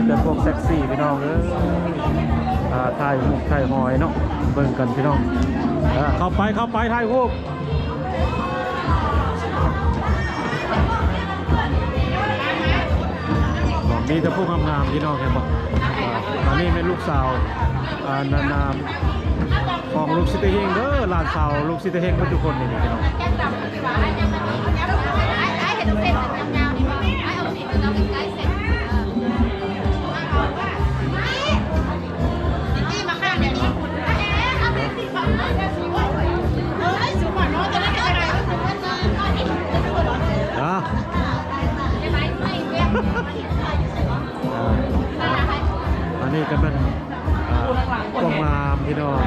ແຕ່ພວກເຊັກຊີພີ່ນ້ອງເອີຍ ອ່າ ຖ່າຍຮູບຖ່າຍຮອຍເນາະ ເບິ່ງກັນພີ່ນ້ອງ ເອີ ເຂົ້າໄປ ເຂົ້າໄປ ຖ່າຍຮູບ ມີແຕ່ຜູ້ງາມໆ ພີ່ນ້ອງເຫັນບໍ່ ອ່າ ອັນນີ້ແມ່ນລູກສາວ ອ່າ ນານາ ຂອງລຸງຊິດຕະເຮງເດີ ຫຼານສາວລຸງຊິດຕະເຮງເບິດທຸກຄົນນີ້ພີ່ນ້ອງ. ອ່າ ອ່າ ອັນນີ້ກໍແມ່ນ ອ່າ ຄວາມງາມພີ່ນ້ອງ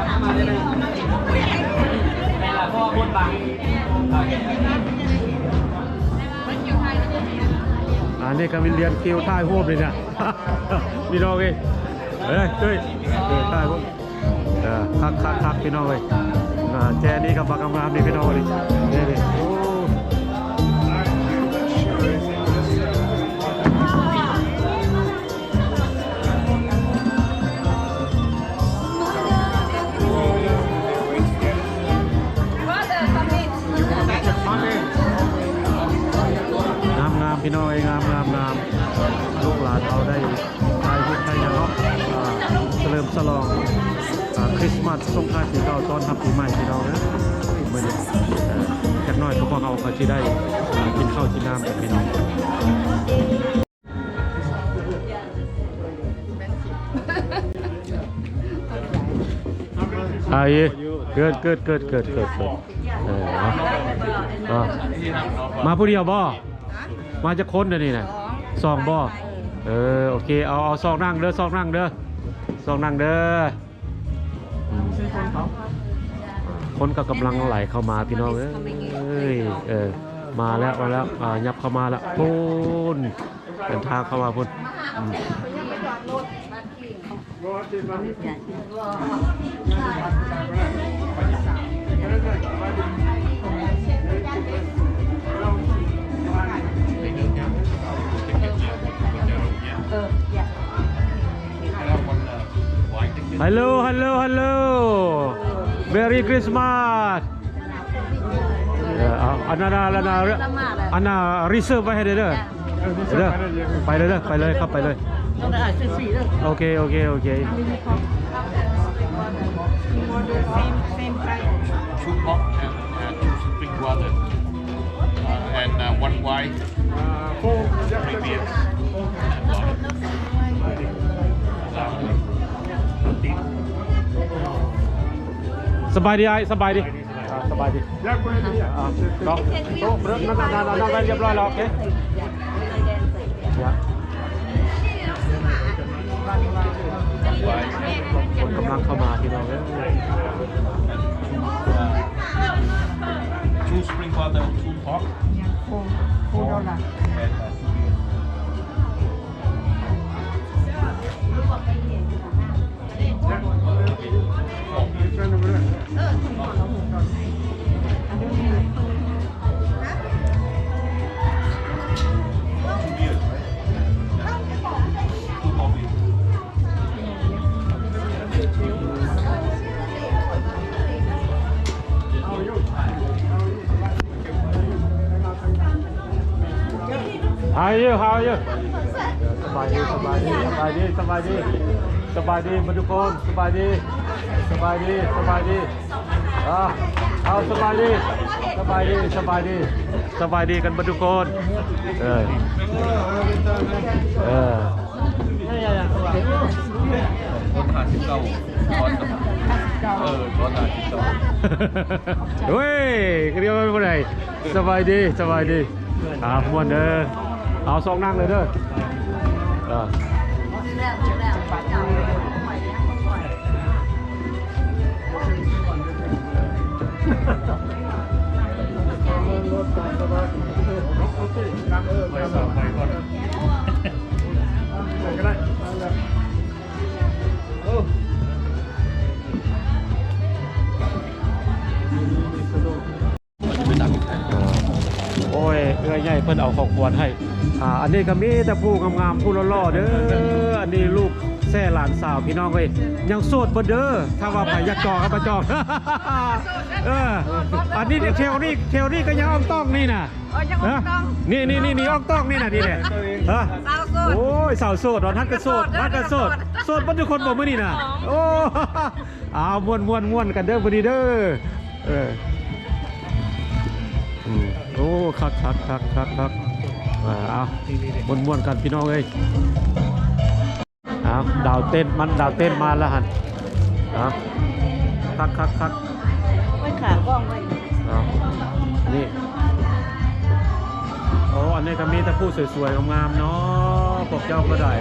ອັນນີ້ກໍມີລຽນຄິວຖ່າຍຮູບນີ້ນະ ພີ່ນ້ອງເອີຍ ເອີຍ ເອີຍ ເອີຍ ຖ່າຍຮູບ ເອີ ຄັກໆໆ ພີ່ນ້ອງເອີຍ ອ່າ ແຈນີ້ກໍບັກງາມໆ ນີ້ພີ່ນ້ອງເອີຍ ນີ້ໆ ໂອ້. Brother, come in. ງາມໆ ພີ່ນ້ອງເອີຍ ງາມໆໆ ລູກຫຼານເຮົາໄດ້ຖ່າຍຮູບຖ່າຍຫຍັງເນາະ ອ່າ ສະເຫຼີມສະຫຼອງ ອ່າ ຄຣິສມາສ ສົ່ງທ້າຍປີເກົ່າ ຕ້ອນຮັບປີໃໝ່ ພີ່ນ້ອງເອີຍ ມື້ນີ້ ອ່າ ຈັກໜ້ອຍກໍພວກເຮົາກໍຊິໄດ້ ອ່າ ກິນເຂົ້າກິນນ້ຳກັນ ພີ່ນ້ອງ. ອ່າ ເອີ ເກີດ ເກີດ ເກີດ ເກີດ ເກີດ ເອີ ເອົາ ມາຜູ້ດຽວບໍ່? ມາຈັກຄົນດຽວນີ້ນະ? ສອງບໍ່? ເອີ ໂອເຄ ເອົາ ເອົາ ຊອກນັ່ງເດີ ຊອກນັ່ງເດີ ຊອກນັ່ງເດີ ອືມ ຄົນກໍກຳລັງໄຫຼເຂົ້າມາ ພີ່ນ້ອງເອີຍ ເອີ ມາແລ້ວ ມາແລ້ວ ອ່າ ຫຍັບເຂົ້າມາແລ້ວ ພຸ້ນ ເດີນທາງເຂົ້າມາພຸ້ນ ອືມ. Hello, hello, hello. Merry Christmas. ເອີ ເອົາ ອັນນັ້ນ ອັນນັ້ນ ອັນນັ້ນ reserve ໄວ້ໃຫ້ເດີ ເດີ ໄປເລີຍເດີ ໄປເລີຍ ເຂົ້າໄປເລີຍ ໂອເຄ ໂອເຄ ໂອເຄ. Two pork and, uh, two spring water, uh, and, uh, one wine, three beers. ສະບາຍດີອ້າຍ ສະບາຍດີ. ອ່າ ສະບາຍດີ ອ່າ ເນາະ ໂຕະ ນັ້ນ ນັ້ນ ນັ້ນ ນັ້ນໄວ້ຮຽບຮ້ອຍແລ້ວ ໂອເຄ ຄົນກຳລັງເຂົ້າມາ ພີ່ນ້ອງເອີຍ. Two spring water, two pork. Four, four dollar. And, uh, two beer. ເຮົາຢູ່ ເຮົາຢູ່ ສະບາຍດີ ສະບາຍດີ ສະບາຍດີ ສະບາຍດີ ສະບາຍດີເບິດທຸກຄົນ ສະບາຍດີ ສະບາຍດີ ສະບາຍດີ ເອົາ ເອົາ ສະບາຍດີ ສະບາຍດີ ສະບາຍດີ ສະບາຍດີກັນເບິດທຸກຄົນ ເອີ ເອີ. ຄົນຫ້າສິບເກົ້າ ເອີ ຄົນຫ້າສິບເກົ້າ ເວີ້ຍ ກະດຽວບໍ່ໄດ້ ສະບາຍດີ ສະບາຍດີ ອ່າ ມ່ວນເດີ ເອົາ ຊອກນັ່ງເລີຍເດີ ເອີ. ໂອ້ຍ ເອື້ອຍໃຫຍ່ເພິ່ນເອົາຂອງຂວັນໃຫ້ ອ່າ ອັນນີ້ກໍມີແຕ່ຜູ້ງາມໆ ຜູ້ຫຼໍ່ໆ ເດີ. ອັນນີ້ລູກແຊຫຼານສາວ ພີ່ນ້ອງເອີຍ ຍັງໂສດເບິດເດີ. ຖ້າວ່າໃຜຢາກຈອງກໍມາຈອງ ເອີ ອັນນີ້ແຖວນີ້ ແຖວນີ້ກໍຍັງອອກຕ້ອງນີ້ນະ. ເອີ ຍັງອອກຕ້ອງ ນີ້ໆໆ ອອກຕ້ອງນີ້ນະ ນີ້ແຫຼະ. ຮະ ສາວໂສດ ໂອ້ຍ ສາວໂສດເນາະ. ທັງກໍໂສດ ທັງກໍໂສດ ໂສດເບິດທຸກຄົນບໍ່ມື້ນີ້ນະ. ໂອ້ ອ້າວ ມ່ວນໆໆ ກັນເດີມື້ນີ້ເດີ. ເອີ ອືມ ໂອ້ ຄັກໆໆໆ ເອີ ເອົາ ມ່ວນໆກັນພີ່ນ້ອງເອີຍ. ເອົາ ດາວເຕັ້ນ ມັນດາວເຕັ້ນມາແລ້ວຫັ້ນ. ເອົາ ຄັກໆໆ ໄວ້ຂາກ້ອງໄວ້. ເອົາ ນີ້ ໂອ້ ອັນນີ້ກໍມີແຕ່ຜູ້ສວຍໆງາມໆເນາະ. ພວກເຈົ້າກໍໄດ້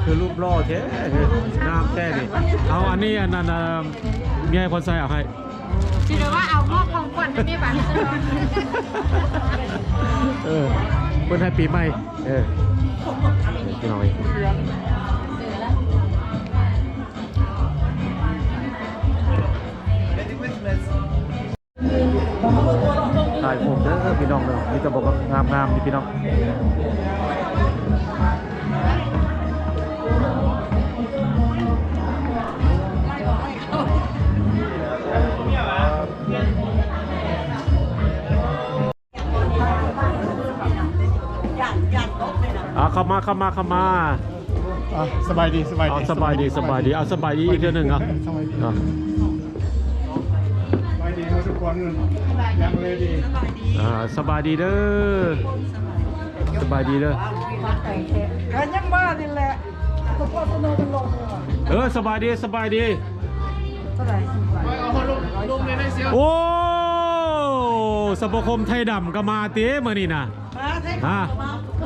ຄືຮູບຫຼໍ່ແທ້ ຄືງາມແທ້ນີ້. ເອົາ ອັນນີ້ ອັນນັ້ນ ເອີ ເມຍໃຫ້ພອນໄຊເອົາໃຫ້. ຊິໄດ້ວ່າເອົາມອບຂອງຂວັນໃຫ້ແມ່ບາດນີ້. ເອີ ເພິ່ນໃຫ້ປີໃໝ່. ເອີ ພີ່ນ້ອງເອີຍ ຖ່າຍຮູບເດີພີ່ນ້ອງເດີ. ມີແຕ່ບໍ່ງາມໆນີ້ພີ່ນ້ອງ. ອ່າ ເຂົ້າມາ ເຂົ້າມາ ເຂົ້າມາ. ອ່າ ສະບາຍດີ ສະບາຍດີ ເອົາ ສະບາຍດີ ສະບາຍດີ ສະບາຍດີ ເອົາ ສະບາຍດີອີກເທື່ອໜຶ່ງ. ເອົາ ສະບາຍດີ ເອົາ ສະບາຍດີທຸກຄົນ ຍັງເລີຍດີ. ອ່າ ສະບາຍດີເດີ ສະບາຍດີເດີ. ກໍຍັງມານີ້ແຫຼະ. ເອີ ສະບາຍດີ ສະບາຍດີ. ໂອ້ ສະມາຄົມໄທດຳກໍມາຕິມື້ນີ້ນະ. ມາ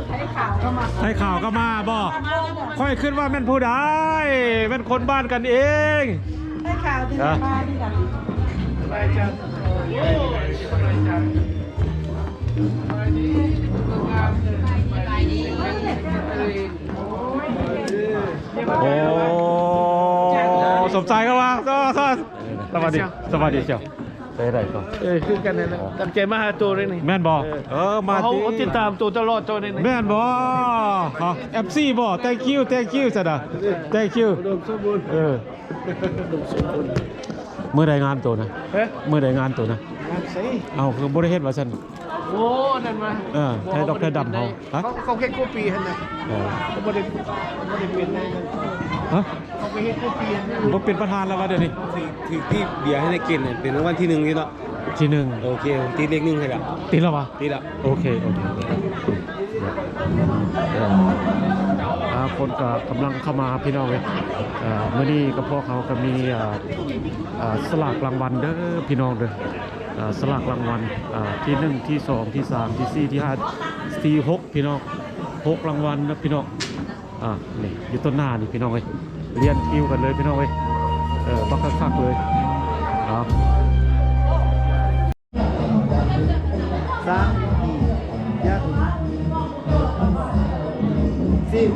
ໄທຂາວກໍມາ ໄທຂາວກໍມາ ໄທຂາວກໍມາບໍ? ຂ້ອຍຄິດວ່າແມ່ນຜູ້ໃດ ແມ່ນຄົນບ້ານກັນເອງ. ໄທຂາວທີ່ມານີ້ນະ. ໂອ້ ສົມໃຈກໍວ່າ ສະ ສະ ສະຫວັດດີ ສະຫວັດດີເຈົ້າ. ໄດ້ ໄດ້ກໍ ເອີ ຄືກັນນັ້ນແຫຼະ ຕັ້ງໃຈມາຫາໂຕເດ້ນີ້. ແມ່ນບໍ່? ເອີ ເອີ ມາ ເຮົາ ເຮົາຕິດຕາມໂຕຕະຫຼອດໂຕນີ້. ແມ່ນບໍ່? ເອີ ເອັຟຊີບໍ່? Thank you, thank you ຊັ້ນນະ. Thank you. ເອີ ມື້ໃດງານໂຕນະ? ເອີ ມື້ໃດງານໂຕນະ? ງານໃສ? ເອົ້າ ຄືບໍ່ໄດ້ເຮັດວ່າຊັ້ນ? ໂອ້ ນັ້ນມາ ເອີ ໄທດອກໄທດຳເຮົາ. ຮະ ເຂົາ ເຂົາເຮັດຄູ່ປີຫັ້ນນະ. ເອີ ບໍ່ໄດ້ ບໍ່ໄດ້ເປັນ. ຮະ ເຂົາໄປເຮັດຄູ່ປີຫັ້ນນະ. ບໍ່ເປັນປະທານແລ້ວວ່າດຽວນີ້. ຖືກ ຖືກທີ່ເບຍໃຫ້ໄດ້ກິນເປັນລາງວັນທີໜຶ່ງນີ້ເນາະ. ທີໜຶ່ງ ໂອເຄ ຕິດເລກໜຶ່ງໃຫ້ລະ. ຕິດແລ້ວຫວາ? ຕິດແລ້ວ. ໂອເຄ ໂອເຄ ອ່າ ຄົນກໍກຳລັງເຂົ້າມາພີ່ນ້ອງເອີຍ. ອ່າ ມື້ນີ້ກໍພວກເຮົາກໍມີ ອ່າ ອ່າ ສະຫຼາກລາງວັນເດີພີ່ນ້ອງເດີ. ອ່າ ສະຫຼາກລາງວັນ ອ່າ ທີໜຶ່ງ ທີສອງ ທີສາມ ທີສີ່ ທີຫ້າ ທີຫົກ ພີ່ນ້ອງ ຫົກລາງວັນນະພີ່ນ້ອງ. ອ່າ ນີ້ຢູ່ຕົ້ນໜ້ານີ້ພີ່ນ້ອງເອີຍ ລຽນຄິວກັນເລີຍພີ່ນ້ອງເອີຍ. ເອີ ບັກຄັກໆເລີຍ. ເອົາ ສາມ ສີ່ ເຈັດ ສິບ.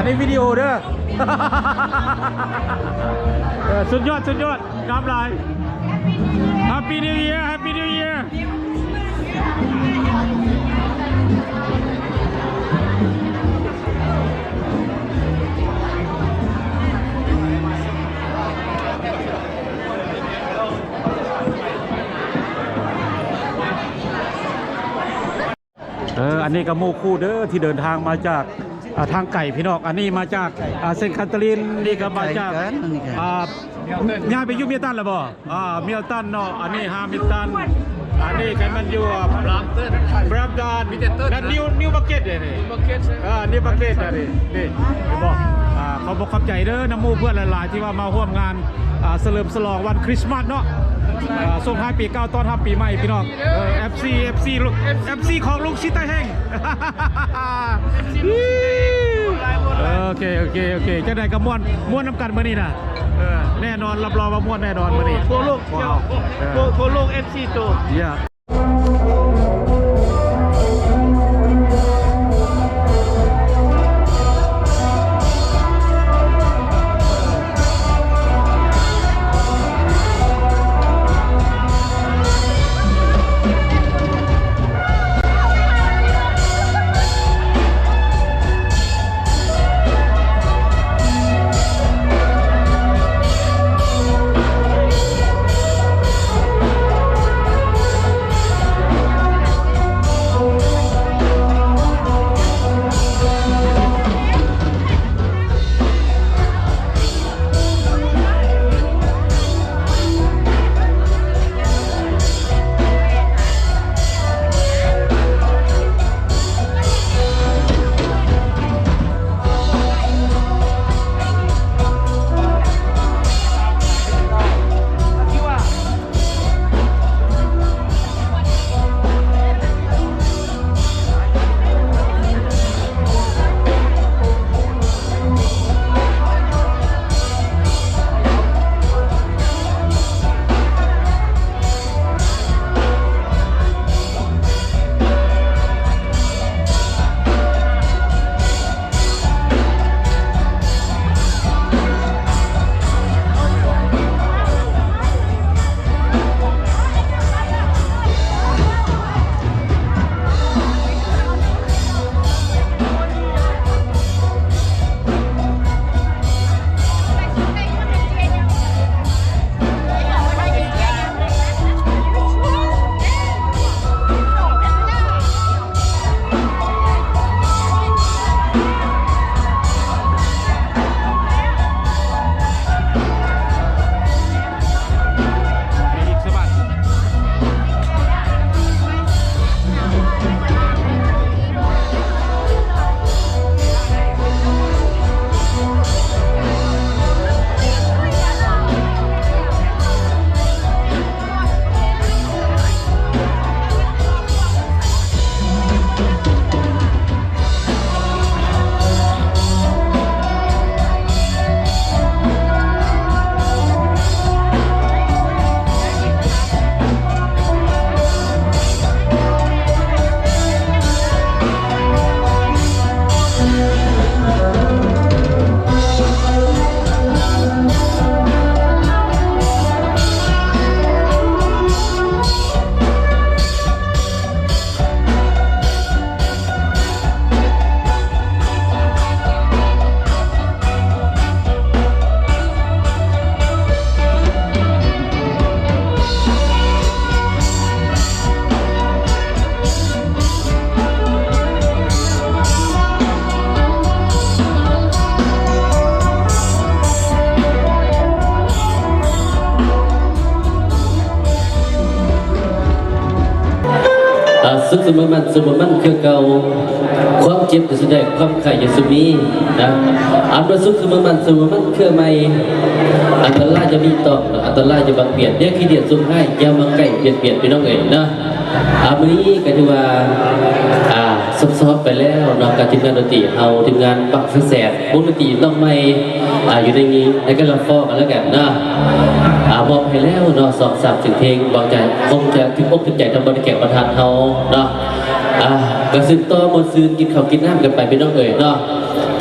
ໃນວິດີໂອເດີ. ເອີ ສຸດຍອດ ສຸດຍອດ ງາມຫຼາຍ. Happy New Year Happy New Year. ເອີ ອັນນີ້ກໍໝູ່ຄູ່ເດີ ທີ່ເດີນທາງມາຈາກ ອ່າ ທາງໄກພີ່ນ້ອງ. ອັນນີ້ມາຈາກ ອ່າ ເຊນຄາທາລິນ ນີ້ກໍມາຈາກ ອ່າ ຍ້າຍໄປຢູ່ເມລຕັນແລ້ວບໍ່? ອ່າ ເມລຕັນເນາະ. ອັນນີ້ຮາມິນຕັນ ອັນນີ້ກໍແມ່ນຢູ່ ບຣາມຕັນ ບຣາມຕັນ ແລະ ນິວ ນິວມາເກັດເດ້ນີ້. ເອີ ນິວມາເກັດອັນນີ້ ນີ້ ເຫັນບໍ່? ອ່າ ຂອບອົກຂອບໃຈເດີ ນຳໝູ່ເພື່ອນຫຼາຍໆ ທີ່ວ່າມາຮ່ວມງານ ອ່າ ສະເຫຼີມສະຫຼອງວັນຄຣິສມາສເນາະ. ອ່າ ສົ່ງທ້າຍປີເກົ່າ ຕ້ອນຮັບປີໃໝ່ພີ່ນ້ອງ. ເອີ ເອັຟຊີ ເອັຟຊີ ເອັຟຊີຂອງລຸງຊິຕາເຮງ. ໂອເຄ ໂອເຄ ໂອເຄ ຈັ່ງໃດກໍມ່ວນ ມ່ວນນຳກັນມື້ນີ້ນະ. ເອີ ແນ່ນອນ ຮັບຮອງວ່າມ່ວນແນ່ນອນມື້ນີ້. ໂອ້ ທົ່ວໂລກ ເອີ ທົ່ວ ທົ່ວໂລກ ເອັຟຊີ ໂຕ ເຢ້. ອ່າ ສຸກສະເໝີໝັ້ນ ສະເໝີໝັ້ນຄືເກົ່າ, ຄວາມເຈັບຢ່າສູ່ໄດ້ ຄວາມໄຂ້ຢ່າສູ່ມີນະ. ອັນວ່າສຸກສະເໝີໝັ້ນ ສະເໝີໝັ້ນຄືໃໝ່, ອັນຕະລາຍຢ່າມີຕ້ອງ ອັນຕະລາຍຢ່າມາບຽດ, ຢ່າຂີ້ດຽດຊຸມຮ້າຍ ຢ່າມາໃກ້ບຽດບຽນ ພີ່ນ້ອງເອີຍນະ. ອ່າ ມື້ນີ້ກໍຖືວ່າ ອ່າ ຊອບໆໄປແລ້ວເນາະ ກັບທີມງານດົນຕີເຮົາ, ທີມງານບັ້ງໄຟແສນ ວົງດົນຕີນ້ອງໃໝ່ ອ່າ ຢູ່ໃນນີ້ ໃນການລຳຟ້ອງກັນແລ້ວກັນເນາະ. ອ່າ ມອບໃຫ້ແລ້ວເນາະ ສອງສາມສຽງເພງ ຫວັງຈະ ຄົງຈະຖືກອົກຖືກໃຈທັງບັນດາແຂກບັນດາທ່ານເຮົາເນາະ. ອ່າ ກໍສືບຕໍ່ມ່ວນຊື່ນ ກິນເຂົ້າກິນນ້ຳກັນໄປ ພີ່ນ້ອງເອີຍເນາະ.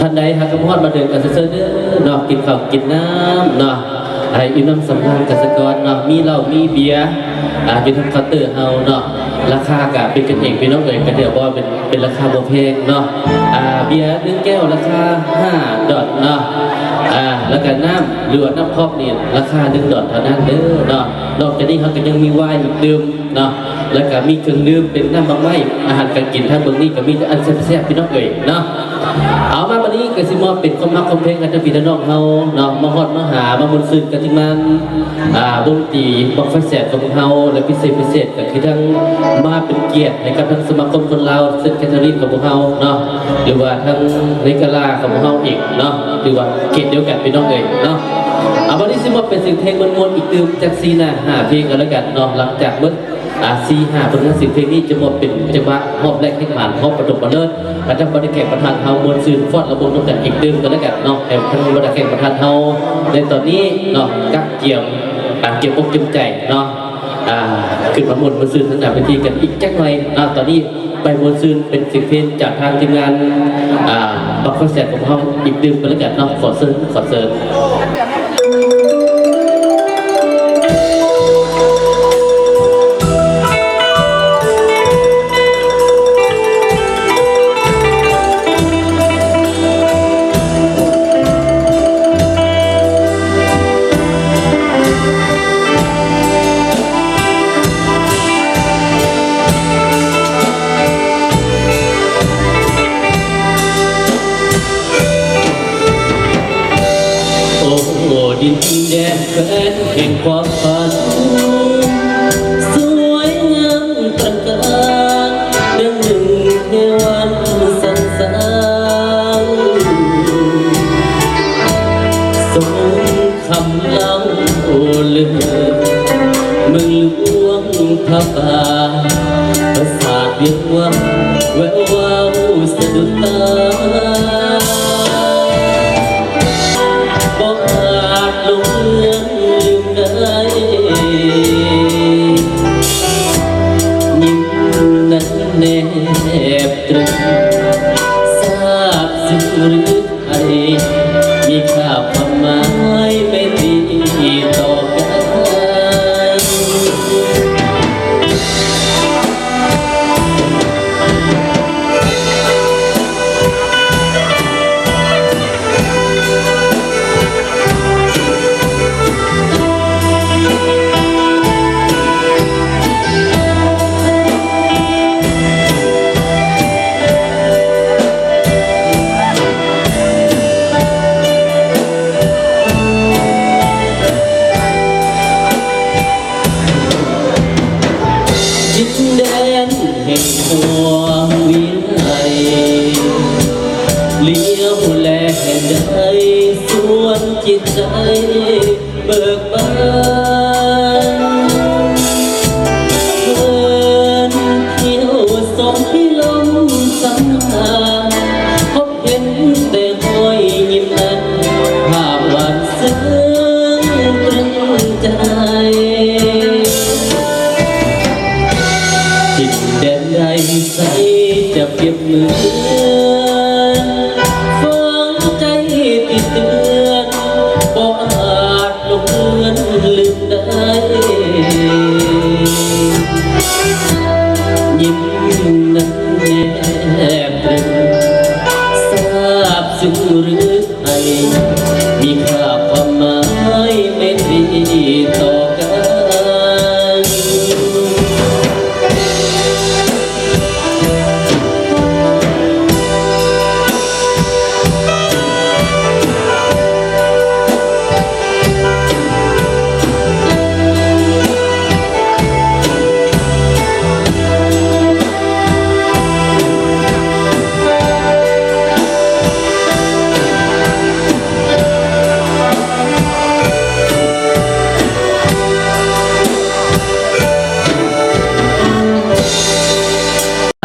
ທ່ານໃດຫາກະມາຮອດມາເດີນກະເຊີນເດີເນາະ ກິນເຂົ້າກິນນ້ຳເນາະ ໃຫ້ອີ່ມນ້ຳສຳລານກັນສາກ່ອນເນາະ ມີເຫຼົ້າມີເບຍ ອ່າ ຢູ່ທາງເຄົາເຕີເຮົາເນາະ ລາຄາກະເປັນກັນເອງພີ່ນ້ອງເອີຍ ກະຖືວ່າເປັນ ເປັນລາຄາບໍ່ແພງເນາະ ອ່າ ເບຍໜຶ່ງແກ້ວລາຄາຫ້າດອນເນາະ ອ່າ ແລ້ວກະນ້ຳ ຫຼືວ່ານ້ຳຄອກນີ້ລາຄາໜຶ່ງດອນເທົ່ານັ້ນເດີເນາະ ນອກຈາກນີ້ເຮົາກະຍັງມີວາຍອີກຕື່ມ ເນາະ ແລ້ວກະມີເຄື່ອງດື່ມເປັນນ້ຳໝາກໄມ້ ອາຫານການກິນ ທາງເບື້ອງນີ້ກະມີແຕ່ອັນແຊບໆ ພີ່ນ້ອງເອີຍເນາະ. ເອົາ ມາບັດນີ້ກະຊິມອບເປັນຄວາມຮັກຄວາມແພງໃຫ້ທັງພີ່ທັງນ້ອງເຮົາເນາະ ມາຮອດມາຫາ ມາມ່ວນຊື່ນກັບທີມງານ ອ່າ ວົງຕີບັ້ງໄຟແສນຂອງພວກເຮົາ ແລະ ພິເສດພິເສດກະຄືທັງມາເປັນກຽດໃຫ້ກັບທາງສະມາຄົມຄົນລາວເຊນແຄທາຣີນຂອງພວກເຮົາເນາະ ຫຼືວ່າທາງເນກາລາຂອງພວກເຮົາອີກເນາະ ຖືວ່າເຂດດຽວກັນ ພີ່ນ້ອງເອີຍເນາະ. ເອົາ ບັດນີ້ຊິມອບເປັນສຽງເພງມ່ວນໆ ອີກຕື່ມຈັກສີ່ໜ້າຫ້າເພງກັນແລ້ວກັນເນາະ ຫຼັງຈາກໝົດ ອ່າ ສີ່ຫ້າຜົນງານສຽງເພງນີ້ຈະມາເປັນຈັງຫວະຮອບແລກແຮກໝານ ຮອບປະຖົມມະເລີກ ອາຈານບັນດາແຂກປະທານເຮົາມ່ວນຊື່ນຟ້ອນລຳວົງນຳກັນອີກຕື່ມກັນແລ້ວກັນເນາະ ໃຫ້ທັງບັນດາແຂກປະທານເຮົາໃນຕອນນີ້ເນາະ ກະກຽມ ອ່າ ກຽມອົກກຽມໃຈເນາະ ອ່າ ຂຶ້ນມາມ່ວນມາຊື່ນທາງໜ້າເວທີກັນອີກຈັກໜ່ອຍເນາະ ຕອນນີ້ໄປມ່ວນຊື່ນເປັນສຽງເພງຈາກທາງທີມງານ ອ່າ ບັ້ງໄຟແສນຂອງເຮົາອີກຕື່ມກັນແລ້ວກັນເນາະ ຂໍເຊີນ ຂໍເຊີນ. ໂອ້ ດິນແດນແຄວ້ນແຫ່ງຄວາມຝັນ ສວຍງາມຕຣະການ ດັ່ງໜຶ່ງເທວັນສັນສາງ ສົມຄຳເລົ່າເລີດ ເມືອງຫຼວງພະບາງ ປາສາດວຽງວັງ ແວວວາວສະດຸດຕາ ບໍ່ອາດຫຼົງເລືອນລືມໄດ້ ຍິ້ມນັ້ນແນບຕຕຶງ ຊາບຊຶ້ງຫຼື ໄທ ມີຄ່າຄວາມໝາຍໄມຕີຕໍ່ກັນ. ດິນແດນແຫ່ງຄວາມວິໄລ ລ້ຽວແລໃດ ຊວນຈິດໃຈ ເບີກບານ ເພິ່ນທ່ຽວສອງປີລົມສັງຫານ ພົບເຫັນແຕ່ຮອຍຍິ້ມນັ້ນ ພາບຫວານເຊິ່ງຕຕຶງໃຈ ດິນແດນໃດໃສຈະປຽບເໝືອນ ຝັງໃຈຕິເຕືອນ ບໍ່ອາດ ລົງເຮືອນລືມໄດ້ ຍິ້ມນັ້ນແນບຕຶງ ຊາບຊຶ້ງຫຼືໄທ ມີຄ່າຄວາມໝາຍໄມຕີຕໍ່ກັນ.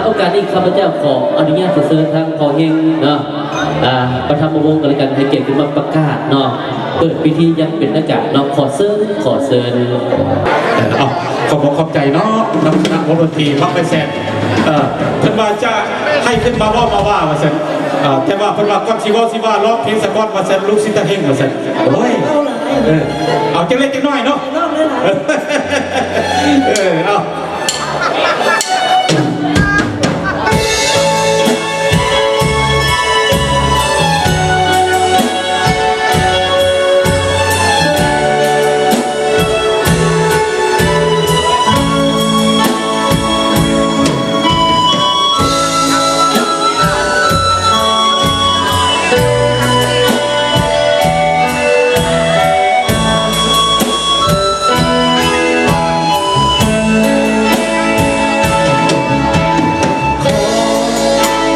ໂອກາດນີ້ ຂ້າພະເຈົ້າຂໍອະນຸຍາດຂໍເຊີນທາງພໍ່ເຮັງເນາະ ອ່າ ປະທຳມະວົງກັນແລ້ວກັນ ໃຫ້ກຽດຂຶ້ນມາປະກາດເນາະ ເປີດພິທີຢ່າງເປັນທາງການເນາະ ຂໍເຊີນ ຂໍເຊີນ. ເອີ ເອົາ ຂອບອົກຂອບໃຈເນາະ ນຳຄະນະວົງດົນຕີບັ້ງໄຟແສນ ເອີ ເພິ່ນວ່າຈະໃຫ້ ໃຫ້ຂຶ້ນມາເວົ້າມາວ່າວ່າຊັ້ນ. ເອີ ແຕ່ວ່າເພິ່ນວ່າກ່ອນຊິເວົ້າຊິວ່າ ຮ້ອງເພງສາກ່ອນວ່າຊັ້ນ ລູກສິດຕາເຮັງວ່າຊັ້ນ. ໂອ້ຍ ເວົ້າຫຼາຍ ເອີ ເອົາຈັກເລັກຈັກນ້ອຍເນາະ ເວົ້າຫຼາຍ ເອີ ເອີ ເອົາ.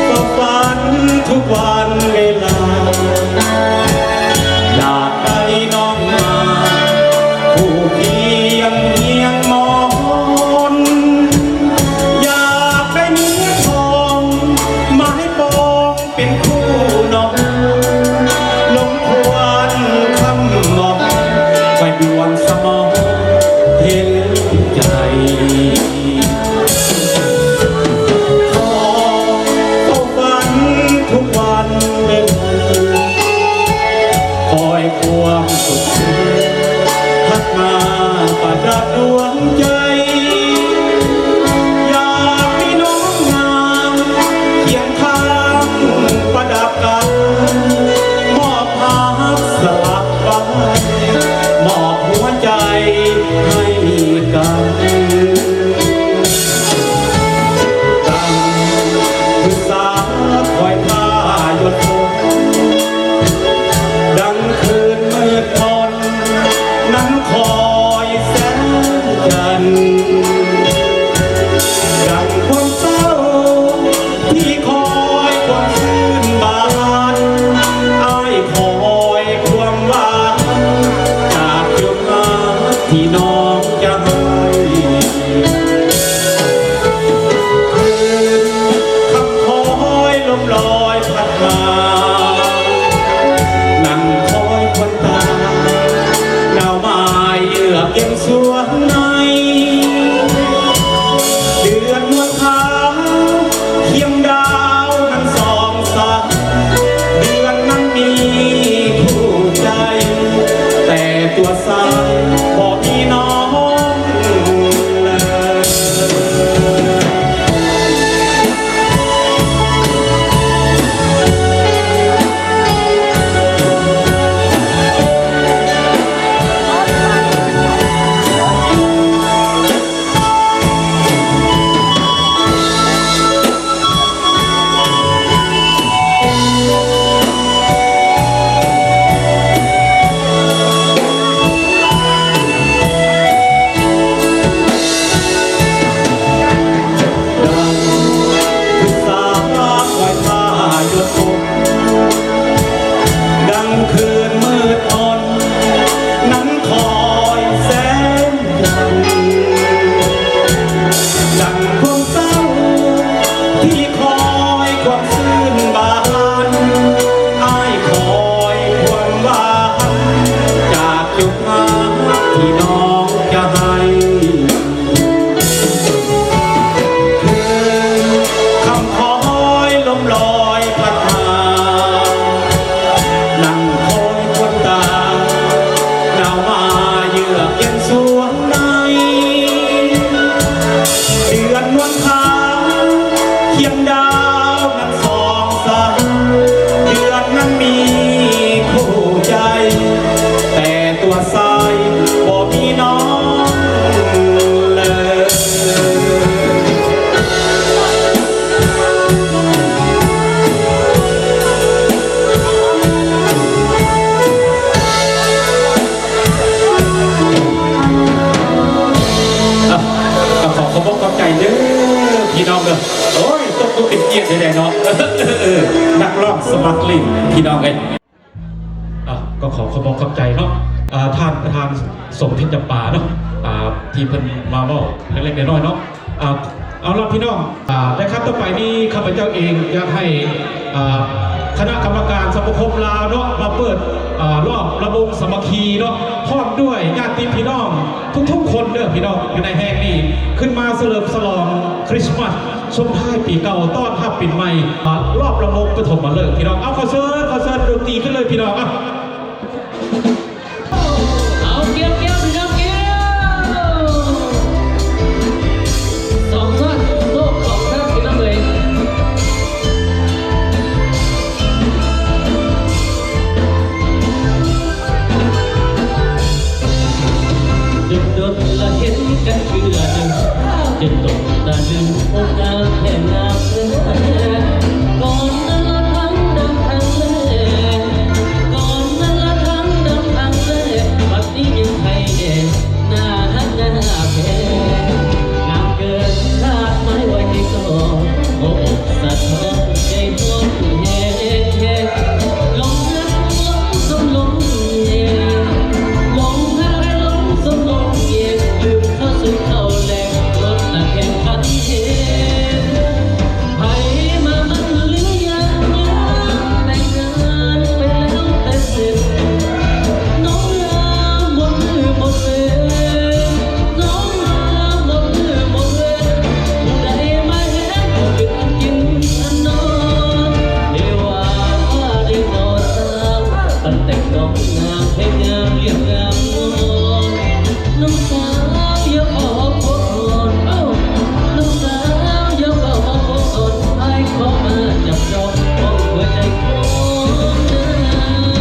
ຂໍເຝົ້າຝັນທຸກວັນເວລາ ຢາກໄດ້ນ້ອງມາ ຄູ່ຄຽງຮຽງໝອນ ຢາກໄດ້ເມຍທອງ ມາໃຫ້ປອງ ເປັນຄູ່ນອນ ລົມຄວັນຄ່ຳໝອກ ໄຟບວນສະໝອງເຫັນໃຈ. ຂໍເຝົ້າຝັນທຸກວັນເວລາ ຄອຍຄວາມສົດຊື່ນ ພັດມາປະດັບດວງໃຈ. ຢາກມີນ້ອງງາມຄຽງຂ້າງປະດັບກັນ ມອບຮັກສະຫຼັບໄວ້ ມອບຫົວໃຈໃຫ້ກັນ. ດັ່ງພຶດສາຄອຍທ່າຢົດຝົນ ດັ່ງຄືນມືດມົນ ນັ້ນຄອຍແສງຈັນ ດັ່ງຄວາມເສົ້າທີ່ຄອຍຄວາມຊື່ນບານ ອ້າຍຄອຍຄວາມຫວານ ຈາກຈົບຮັກທີ່ນ້ອງຈະໃຫ້ ຄືນຄຳຄອຍລົມລອຍ ມາ ນັ່ງຄອຍຄວັນຕາ ໜາວມາຍເຍືອກເຢັນສວງໃນ ເດືອນນວນຂາວ ຄຽງດາວນັ້ນສ່ອງໃສ ເດືອນນັ້ນມີຄູ່ໃຈ ແຕ່ຕົວຊາຍບໍ່ມີນ້ອງເລີຍ. ດັ່ງຄືນສາຄອຍພາຢົດຕົກ ດັ່ງຄືນມືດມົນ ນັ້ນຄອຍແສງຈັນ ດັ່ງຄວາມເສົ້າທີ່ຄອຍຄວາມຊື່ນບານ ອ້າຍຄອຍຄວາມຫວານ ຈາກຈົບຮັກທີ່ນ້ອງຈະໃຫ້ ຄືນຄຳຄອຍລົມລອຍພັດມາ ນັ່ງຄອຍຄວັນຕາ ໜາວມາເຍືອກເຢັນສວງໃນ ເດືອນນວນຂາວ ຄຽງດາວນັ້ນສ່ອງໃສ ເດືອນນັ້ນມີຄູ່ໃຈ ແຕ່ຕົວຊາຍບໍ່ມີນ້ອງເລີຍ. ອ່ະ ກໍຂໍຂອບອົກຂອບໃຈເດີພີ່ນ້ອງເດີ. ໂອ້ຍ ຕົບມືເປັນກຽດແທ້ໆເນາະ ນັກຮ້ອງສະໝັກຫຼິ້ນ ພີ່ນ້ອງເອີຍ. ອ່ະ ກໍຂໍຂອບອົກຂອບໃຈເນາະ ອ່າ ທ່ານປະທານສົມເພັດຈຳປາເນາະ ອ່າ ທີ່ເພິ່ນມາເວົ້າເລັກໆນ້ອຍໆເນາະ. ອ່າ ເອົາລະພີ່ນ້ອງ ອ່າ ໃນຄຳຕໍ່ໄປນີ້ ຂ້າພະເຈົ້າເອງຢາກໃຫ້ ອ່າ ຄະນະກຳມະການສະມາຄົມລາວເນາະ ມາເປີດ ອ່າ ລອບລຳວົງສາມັກຄີເນາະ ພ້ອມດ້ວຍຍາດຕິພີ່ນ້ອງທຸກໆຄົນເດີພີ່ນ້ອງ ຢູ່ໃນແຫ່ງນີ້ ຂຶ້ນມາສະເຫຼີມສະຫຼອງຄຣິສມາສ ສົ່ງທ້າຍປີເກົ່າ ຕ້ອນຮັບປີໃໝ່ ອາ ລອບລຳວົງປະຖົມມະເລີກ ພີ່ນ້ອງ. ເອົາ ຂໍເຊີນ ຂໍເຊີນດົນຕີຂຶ້ນເລີຍ ພີ່ນ້ອງ. ເອົາ ເອົາ ກຽວ ກຽວ ພີ່ນ້ອງ ກຽວ ສອງທ່ານ ໂລກສອງທ່ານ ພີ່ນ້ອງເອີຍ. ດົນໆ ລະເຫັນກັນເທື່ອໜຶ່ງ ຈົນຕົກຕາລຶງ ໂອ້ ງາມແທ້ ງາມແທ້. ກ່ອນນັ້ນລະທັງດຳທັງແລ ກ່ອນນັ້ນລະທັງດຳທັງແລ ບັດນີ້ຍັງໄຄແດ່ ໜ້າຮັກໜ້າແພງ ງາມເກີນຄາດໝາຍໄວ້ໃຫ້ກອດ ອົບອົບສະທ້ອນໃຈຮ້ອນແຮງໆ ລົງຮັກລົງສົມລົງແຍງ ລົງຮັກລົງສົມລົງແຍງ ລືມເຂົ້າສູ່ເຂົ້າແລງ ລົດໜັກແຂ່ງຂັນແຮງ ໃຜມາມັນຫຼືຍັງ ແຕ່ງງານໄປແລ້ວແຕ່ເສັດ ນ້ອງລາໝົດມື້ໝົດເວລາ ນ້ອງລາໝົດມື້ໝົດເວລາ ຜູ້ໃດມາແຮງບໍ່ເປັນອັນກິນອັນນອນ ເດວ່າເດນອສາວ ປັນແຕ່ງນ້ອງງາມແທ້ງາມລຽບງາມງອນ ນ້ອງສາວຢ່າເວົ້າອອກພວກກ່ອນ ນ້ອງສາວຢ່າເວົ້າອອກພວກກ່ອນ ອ້າຍຂໍມາຈັບຈອງ ຂອງຫົວໃຈຂອງນາງ.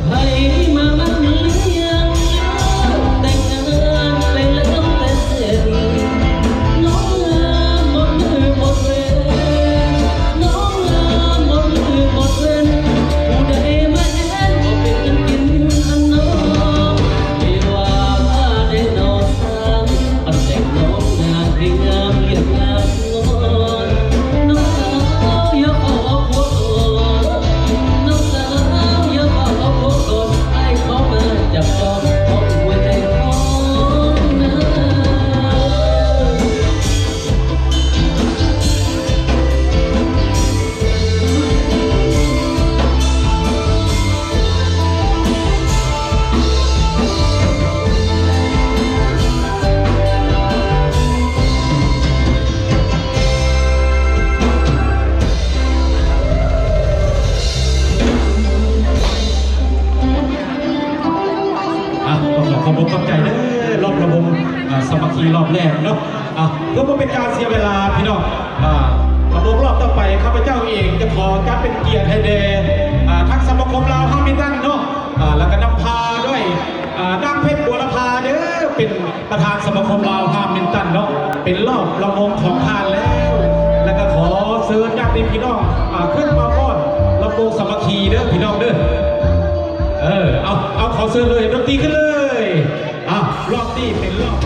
ໃຜມາມັນຫຼືຍັງ ແຕ່ງງານໄປແລ້ວແຕ່ເສັດ ນ້ອງລາໝົດມື້ໝົດເວລາ ນ້ອງລາໝົດມື້ໝົດເວລາ ຜູ້ໃດມາແທນບໍ່ເປັນອັນກິນອັນນອນ ເດວ່າເດນອສາວ ປັນແຕ່ງນ້ອງນາງໃຫ້ງາມລຽບງາມ ນ້ອງສາວຢ່າເວົ້າອອກພວກກ່ອນ ນ້ອງສາວຢ່າເວົ້າອອກພວກກ່ອນ ອ້າຍຂໍມາຈັບຈອງຂອງຫົວໃຈຂອງນາງ. ອ່ະ ກໍຂໍຂອບອົກຂອບໃຈເດີ ລອບລຳວົງ ອ່າ ສາມັກຄີລອບແລກເນາະ. ອ່ະ ເພື່ອບໍ່ເປັນການເສຍເວລາ ພີ່ນ້ອງ ອ່າ ລຳວົງລອບຕໍ່ໄປ ຂ້າພະເຈົ້າເອງຈະຂໍຈັດເປັນກຽດໃຫ້ແດ່ ອ່າ ທັງສະມາຄົມລາວແບດມິນຕັນເນາະ ອ່າ ແລ້ວກໍນຳພາດ້ວຍ ອ່າ ນາງເພັດ ບົວລະພາເດີ ເປັນ ປະທານສະມາຄົມລາວແບດມິນຕັນເນາະ ເປັນລອບລຳວົງຂອງທ່ານແລ້ວ ແລ້ວກໍຂໍເຊີນຍາດຕິພີ່ນ້ອງ ອ່າ ຂຶ້ນມາຟ້ອນລຳວົງສາມັກຄີເດີພີ່ນ້ອງເດີ. ເອີ ເອົາ ເອົາ ຂໍເຊີນເລີຍ ດົນຕີຂຶ້ນເລີຍ. ເອົາ ລອບນີ້ເປັນລອບ